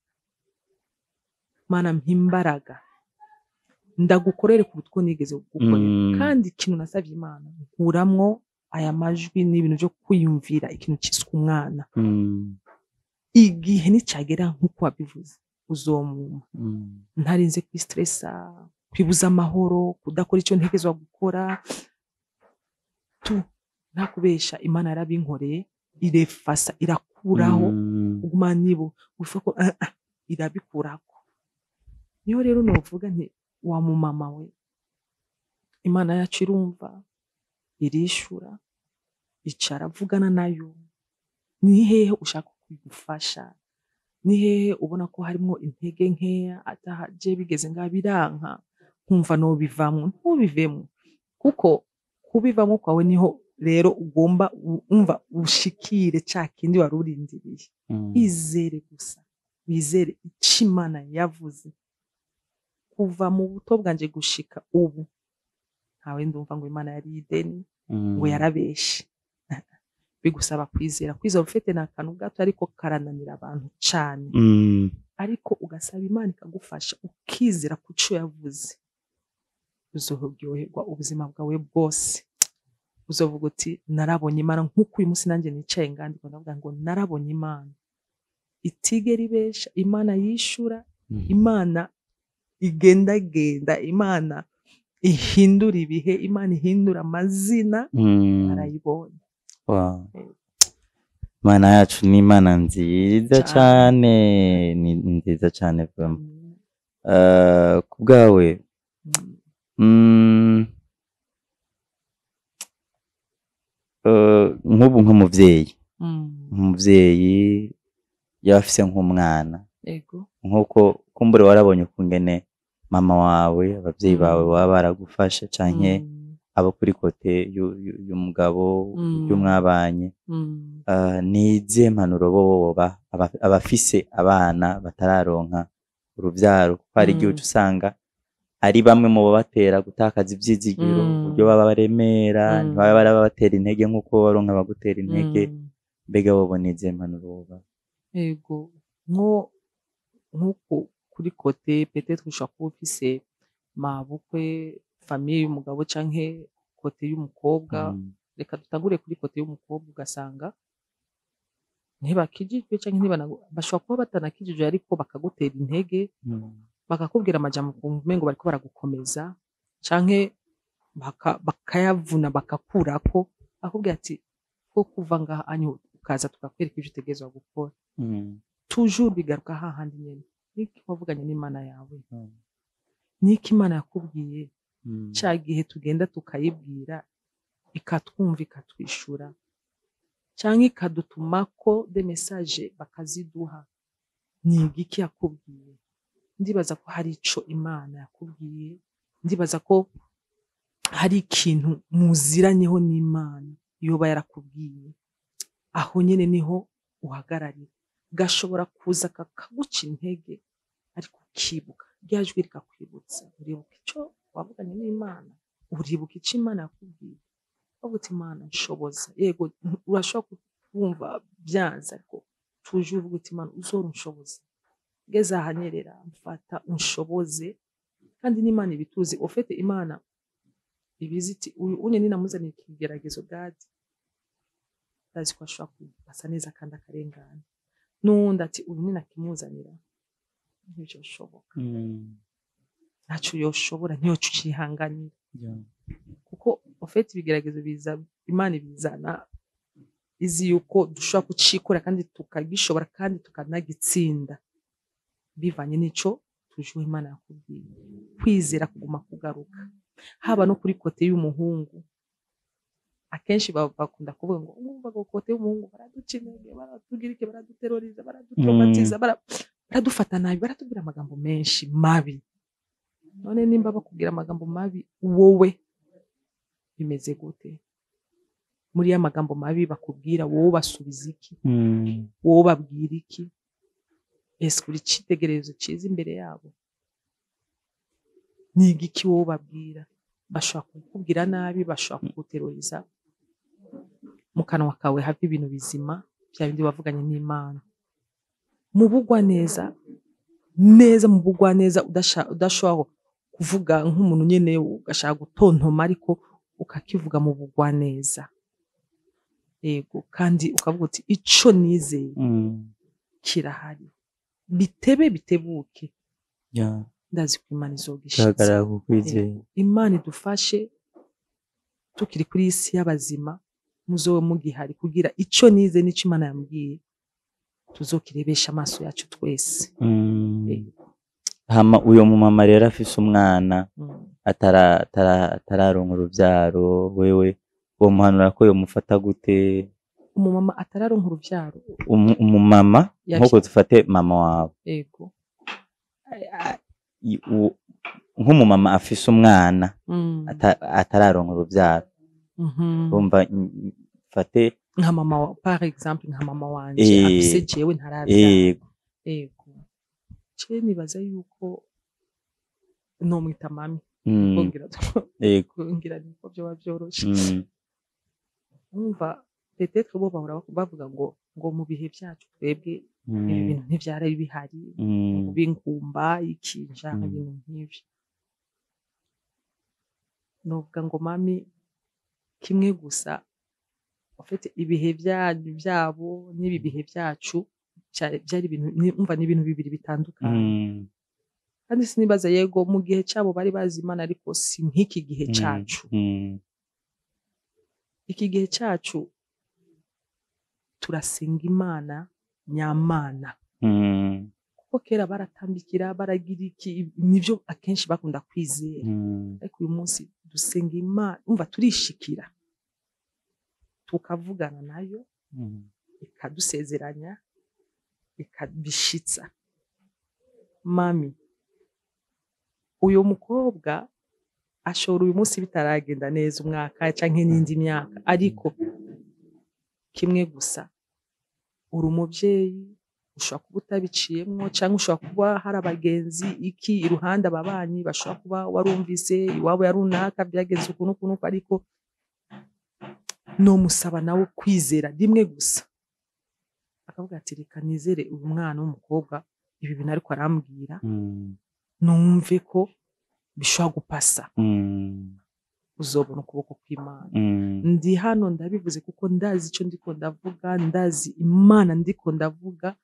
Mana mpa imbaraga Ndagukorere kuruta uko nigeze kugukorera. Kandi ikintu nasavye Imana, nkuramwo aya majwi n'ibintu vyo kwiyumvira ikintu ciswe umwana. Igihe nicagera, nk'uko wabivuze, uzomuma ntarinze kwistressa, kwibuza amahoro, kudakora icyo ntekerezwa gukora. Tu ntakubesha, Imana yarabinkoreye, irefasa, irakuraho. Uguma nibo ufa ko ah, ah, irabikurako. Niyo rero novuga nti wa mumama we, Imana yacu irumva, irishura. Icara, vugana nayo. Ni hehe ushaka kugufasha? Ni hehe ubona ko harimo intege nkeya? Ataje bigeze ngaha biranka, nkumva nobivamwo. Ntubivemo, kuko kubivamo kwawe niho rero ugomba umva ushikire ca kindi wari urindiriye. Izere gusa, wizere ico Imana yavuze. Kuva mu buto bwanje gushika ubu, ntawe ndumva ngo Imana yari ideni, ngo yarabeshe. Bigusaba kwizera. Kwizera ufite ni akantu gato, ariko karananira abantu cane. Ariko ugasaba Imana ikagufasha, ukizera ku co yavuze, uzoryoherwa ubuzima bwawe bwose. Uzovuga uti narabonye Imana. Nk'uko uyu munsi nanjye nicaye ngandiko ndavuga ngo narabonye Imana itigera ibesha, Imana yishura, Imana igendagenda, Imana ihindura ibihe, Imana ihindura amazina. Narayibonye. Wow. Yego. Imana yacu ni Imana nziza Cane. cane, ni nziza cane vraiment. Ku bwawe, nk'ubu nk'umuvyeyi, nk'umuvyeyi yaba afise nk'umwana, nk'uko kumbure warabonye ukungene mama wawe, abavyeyi bawe baba baragufasha, canke abo kuri côté y'umugabo, uburyo mwabanye, ni izihe mpanuro bobo boba abafise abana batararonka uruvyaro? Kuko hari igihe uca usanga ari bamwe mu babatera gutakaza ivyizigiro, uburyo baba baremera, ntibaba barabatera intege nk'uko baronka abagutera intege. Mbega bobo ni izihe mpanuro wobaha? Yego, nk'uko kuri côté peut-être ushobora kuba ufise mabukwe, famille y'umugabo canke côté y'umukobwa. Reka dutangure kuri côté y'umukobwa. Ugasanga ntibakijijwe canke bashobora kuba batanakijijwe, ariko bakagutera intege, bakakubwira amajambo ukumva umengo bariko baragukomeza, canke bakayavuna bakakurako, akubwira ati ko kuva ngaha anyu ukaza tukakwereka ivyo utegerezwa gukora. Toujours bigaruka hahandi nyene: niki wavuganye n'Imana yawe? Niki Imana yakubwiye? Ca gihe tugenda tukayibwira, ikatwumva, ikatwishura, canke ikadutumako des messages bakaziduha, ni igiki yakubwiye? Ndibaza ko hari ico Imana yakubwiye, ndibaza ko hari ikintu muziranyeho n'Imana yoba yarakubwiye. Aho nyene niho uhagararira. Gashobora kuza kakaguca intege, ariko ukibuka rya jwi rikakwibutsa, uribuka ico wavuganye n'Imana, uribuka ico Imana yakubwiye, ukavuga uti Imana nshoboza. Yego, urashobora kumva byanze, ariko tuje uvuga uti Imana uzora unshoboza, ngeze ahanyerera mfata unshoboze. Kandi n'Imana ibituzi ufite, Imana ibizi iti uyu unye ninamuzaniye ikigeragezo, gadi ndazi ko ashobora kupasa neza kandi akarengana. N'uwundi ati uyu ninakimuzanira ntibyoshoboka, ntacyo yoshobora, ntiyoca ucihanganira. Kuko ufite ibigeragezo biza, Imana ibizana izi yuko dushobora kucikora kandi tukagishobora kandi tukanagitsinda, bivanye n'ico tuje Imana yakubwiye. Kwizera kuguma kugaruka haba no kuri côté y'umuhungu. Akenshi bakunda kuvuga ngo umva ngo côté y'umuhungu baraduca intege, baratugira iki, baraduteroriza, baradutraumatiza, baradufata nabi, baratubwira amagambo menshi mabi. None nimba bakubwira amagambo mabi, wowe bimeze gute? Muri ya magambo mabi bakubwira, wowe basubiza iki? Wowe babwira iki? Ese uri icitegererezo cyiza imbere yabo? Ni igiki wowe babwira? Bashobora kukubwira nabi, bashobora kuguteroriza, mu kanwa kawe hava ibintu bizima, bya bindi wavuganye n'Imana mu bugwa neza neza, mu bugwa neza, udashobora Kuvuga nk'umuntu nyene ugashaka gutontoma, ariko ukakivuga mu bugwaneza. Yego, kandi ukavuga uti ico nizeye kirahari, bitebe bitebuke, ndazi ko Imana izogishitsa. Gihagarara ku kwizera. Imana idufashe tukiri kuri iyi si y'abazima, muzobe mugihari kugira ico nize n'ico Imana yambwiye tuzokirebesha amaso yacu twese. Yego. Hama uyo mumama rero afise umwana atararonka uruvyaro, wewe womuhanura ko yomufata gute? Umumama atararonka uruvyaro? Umumama nkuko dufate mama wawe. Yego. Nk'umumama afise umwana atararonka uruvyaro, urumva, fate Nka mama wa, par exemple nka mama wanje afise jewe ntaravyara. Yego. Yego, je nibaza yuko nomwita mami, kongera ngira niko vyoba vyoroshe. Umva, peut-être bo bahora bavuga ngo mu bihe vyacu twebwe ibi bintu ntivyari bihari, bingumba ikinja, ibintu nk'ivyo. Novuga ngo mami, kimwe gusa, ufite ibihe byanyu byabo n'ibi bihe byacu byari ibintu umva, ni ibintu bibiri bitandukanye. Kandi sinibaza, yego, mu gihe cyabo bari bazi Imana, ariko si nk'iki gihe cacu. Iki gihe cyacu turasenga Imana nyamana, kuko kera baratambikira, baragira iki, nibyo akenshi bakunda kwizera. Ariko uyu munsi dusenga Imana, umva, turishikira tukavugana nayo, ikadusezeranya, ikabishitsa. Mami, uyu mukobwa ashobora uyu munsi bitaragenda neza, umwaka canke n'indi myaka, ariko kimwe gusa, uri umuvyeyi, ushobora kuba utabiciyemwo, canke ushobora kuba hari abagenzi iki iruhande, ababanyi bashobora kuba warumvise iwabo ya runaka byagenze ukuntu ukuntu uku, ariko nomusaba nawe kwizera rimwe gusa, akavuga ati reka nizere uyu mwana w'umukobwa, ibi bintu ariko arambwira, numve ko bishobora gupasa, uzobona ukuboko kw'Imana. Ndi hano ndabivuze kuko ndazi icyo ndiko ndavuga, ndazi Imana ndiko ndavuga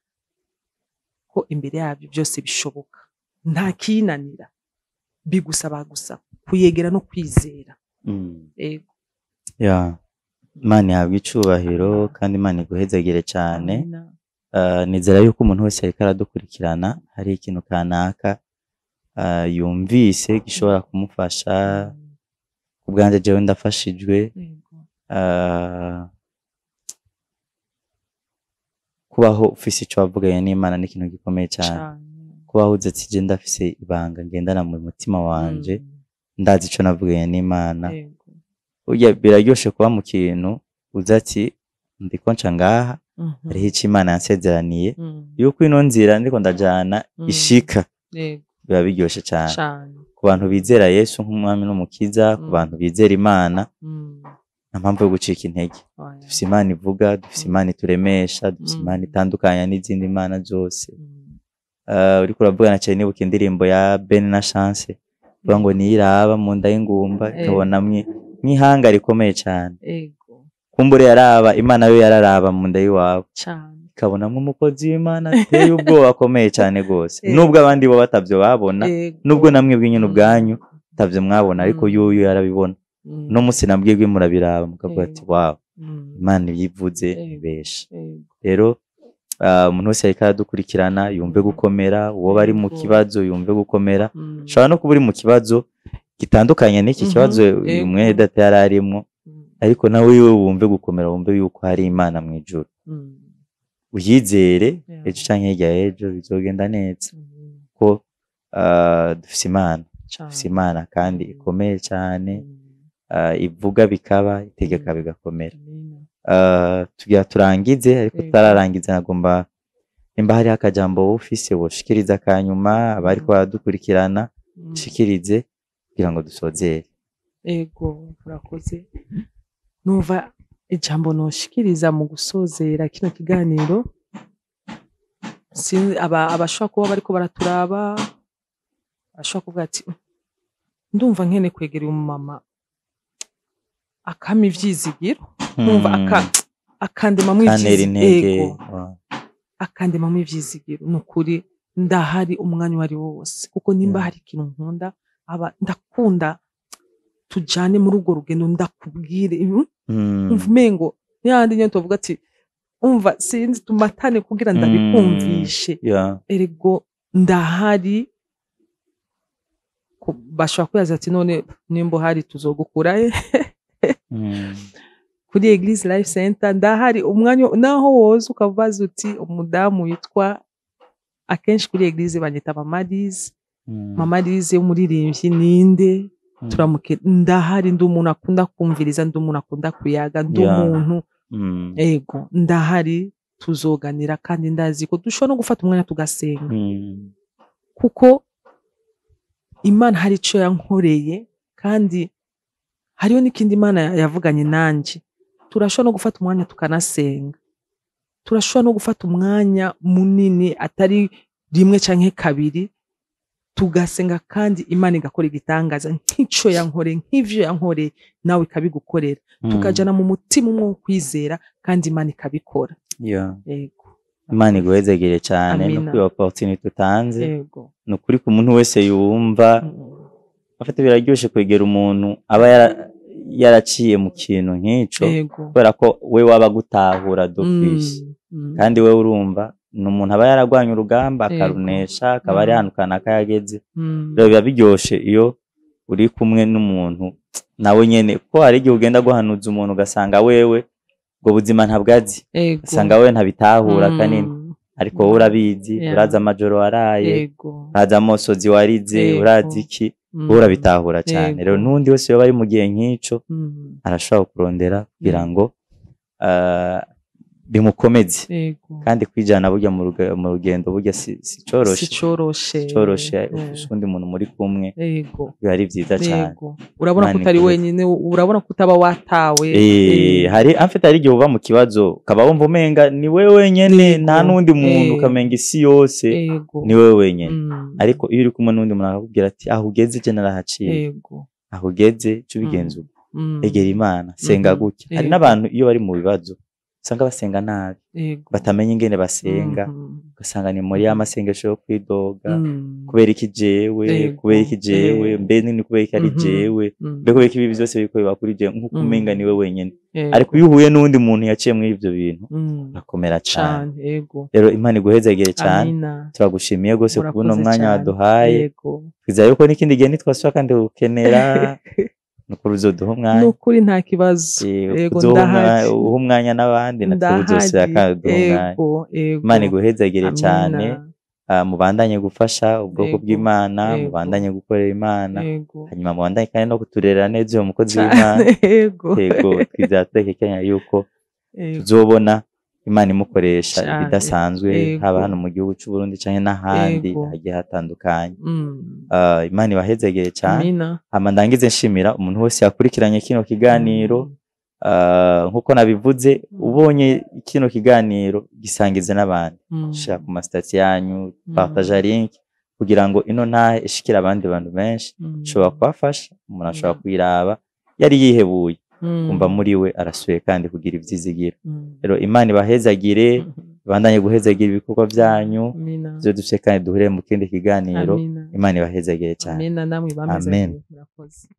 ko imbere yabyo byose bishoboka, nta kinanira, bigusaba gusa kuyegera no kwizera. Ego. Ya, Imana ihabwe icubahiro kandi Imana iguhezagire cyane. Amina. Nizera yuko umuntu wese ariko aradukurikirana hari ikintu kanaka yumvise gishobora kumufasha. Ku bwanjye jewe ndafashijwe. Kubaho ufise ico wavuganye n'Imana ni ikintu gikomeye cyane. Kubaho uzi ati je ndafise ibanga ngendana mu mutima wanje, ndazi ico navuganye n'Imana. Burya biraryoshe kuba mu kintu uzi ati ndiko nca ngaha, hariho ico Imana yansezeraniye, yuko ino nzira ndiko ndajana ishika. Biba biryoshe cane ku bantu bizera Yesu nk'umwami n'umukiza, ku bantu bizera Imana, nta mpamvu yo gucika intege. Oya. Dufise Imana ivuga, dufise Imana ituremesha, dufise Imana itandukanya n'izindi mana zose. Uriko uravugana cyane nibuka indirimbo ya Ben na Chance ivuga ngo niyiraba mu nda y'ingumba, ikabona mw'ihanga rikomeye cane. Kumbure yaraba, Imana yo yararaba mu nda y'iwawe, ikabonamwo umukozi w'Imana ateye ubwoba, akomeye cane gose, nubwo abandi bo batavyo babona, nubwo namwe bw'inyene ubwanyu atavyo mwabona, ariko yuyu yarabibona. No musi nabwebwe murabiraba mukavuga ati wow, Imana ibivuze ibesha. Rero umuntu wese ariko aradukurikirana yumve gukomera, uwo bari mu kibazo yumve gukomera. Ushobora no kuba uri mu kibazo gitandukanye n'iki kibazo uyu mwene data yari arimwo, ariko nawe wiwe wumve gukomera, wumve yuko hari Imana mu ijuru, uyizere. Ejo canke hirya y'ejo bizogenda neza, ko dufise Imana, dufise Imana kandi ikomeye cane, ivuga bikaba, itegeka bigakomera. Amina. Tugira turangize, ariko tutararangiza nagomba nimba hariho akajambo wowe ufise woshikiriza kanyuma abariko baradukurikirana, shikirize kugira ngo dusozere. Ego, murakoze. Numva ijambo noshikiriza mu gusozera kino kiganiro, sinzi abashobora kuba bariko baraturaba bashobora kuvuga ati Ndumva nkene kwegera uyu mama akampa ivyizigiro, nkumva akandemamwo kantera ivyizigiro. Intege. Ego, akandemamwo ivyizigiro. Ni ukuri ndahari umwanya uwo ari wo wose, kuko nimba hari ikintu nkunda, aba ndakunda tujane muri urwo rugendo, ndakubwire, umva umengo yandi nyene tuvuga ati umva sinzi tumatane kugira ndabikumvishe. Erego ndahari. Bashobora kwibaza ati none nimba uhari tuzogukura he? Kuri Eglise Life Center ndahari umwanya naho woza ukabaza uti umudamu witwa, akenshi kuri Eglise banyita Mama Lize. Mama Lize w'umuririmbyi ninde? Turamuke, ndahari. Ndi umuntu akunda kumviriza, ndi umuntu akunda kuyaga, ndi umuntu. Ego, ndahari, tuzoganira, kandi ndazi ko dushobora no gufata umwanya tugasenga, kuko Imana hari ico yankoreye, kandi hariho n'ikindi Imana yavuganye nanje. Turashobora no gufata umwanya tukanasenga, turashobora no gufata umwanya munini atari rimwe canke kabiri tugasenga, kandi Imana igakora igitangaza nk'ico yankoreye, nk'ivyo yankoreye nawe ikabigukorera, tukajana mu mutima umwe wo kwizera, kandi Imana ikabikora. Yego. Imana iguhezegere cyane no Amina. kuri opportunity utanze. Yego. Ni ukuri ku muntu wese yumva afite, biraryoshe kwegera umuntu aba yaraciye mu kintu nk'ico, kubera ko we waba gutahura d'office, kandi we urumva ni umuntu aba yaragwanye urugamba akarunesha, akaba ari ahantu kanaka yageze. Rero biba biryoshe iyo uri kumwe n'umuntu nawe nyene, kuko hari igihe ugenda guhanuza umuntu ugasanga wewe ubwo buzima ntabwo azi, ugasanga wewe ntabitahura kanini, ariko wowe urabizi. Urazi amajoro waraye, urazi amosozi warize, urazi iki, wowe urabitahura cyane. Rero n'undi wese yoba ari mu gihe nk'ico arashobora kurondera kugira ngo bimukomeze. Kandi kwijana burya mu rugendo burya si coroshe. Si coroshe. Si coroshe. Ufise undi muntu muri kumwe, biba ari vyiza cane. Yego, urabona ko Imana utari ikuze. wenyine, urabona ko utaba watawe. Hari amfite, hari igihe uba mu kibazo ukaba wumva umenga ni wewe wenyene, nta n'undi muntu, ukamenga isi yose ni wewe wenyene. Ariko iyo uri kumwe n'undi muntu akakubwira ati aho ugeze je narahaciye, aho ugeze ca ubigenza uko, egera Imana, senga gutya. Hari n'abantu iyo bari mu bibazo usanga basenga nabi, batamenya ingene basenga, ugasanga ni muri ya masengesho yo kwidoga: kubera iki jewe? Kubera iki jewe? Mbe ni kubera iki ari jewe? Mbe kubera iki ibi byose biriko biba kuri jewe? Nk'uko umenga niwe wenyene. Ariko iyo uhuye n'uwundi muntu yaciye muri ivyo bintu, urakomera cane. Cane, yego. Rero Imana iguhezagire cane. Amina. Turagushimiye rwose kubona Murakoze umwanya cane. waduhaye. Twizeye yuko n'ikindi gihe nitwasubira kandi gukenera, nukuri uzoduha umwanya. Nukuri nta kibazo. Yego, ndahari. Uha umwanya n'abandi, natwe uzosubira Ndahari. kandi uduha umwanya. Yego. Imana iguhezagire cane. Amina. Mubandanye gufasha ubwoko bw'Imana, mubandanye gukorera Imana, hanyuma mubandanye kandi no kuturera neza uyo mukozi w'Imana. Cane, yego. Yego, twizera turekekanya yuko tuzobona Imana imukoresha ibidasanzwe, haba hano mu gihugu c'u Burundi canke n'ahandi hagiye hatandukanye. Imana ibahezegere cane. Amina. Hama ndangize nshimira umuntu wese yakurikiranye kino kiganiro. Nkuko nabivuze, ubonye kino kiganiro gisangize n'abandi, shira ku masitati yanyu, partage link kugira ngo ino ntahe ishikire abandi bantu benshi, ishobora kubafasha. Umuntu ashobora kuyiraba yari yihebuye, kumva muri we arasuye kandi kugira ivyizigiro. Rero Imana ibahezagire, ibandanye guhezagira ibikorwa vyanyu. Amina. Ivyo dufise kandi duhurire mu kindi kiganiro. Amina. Imana ibahezagire cane. Amina, namwe Amen. bamezagire, murakoze.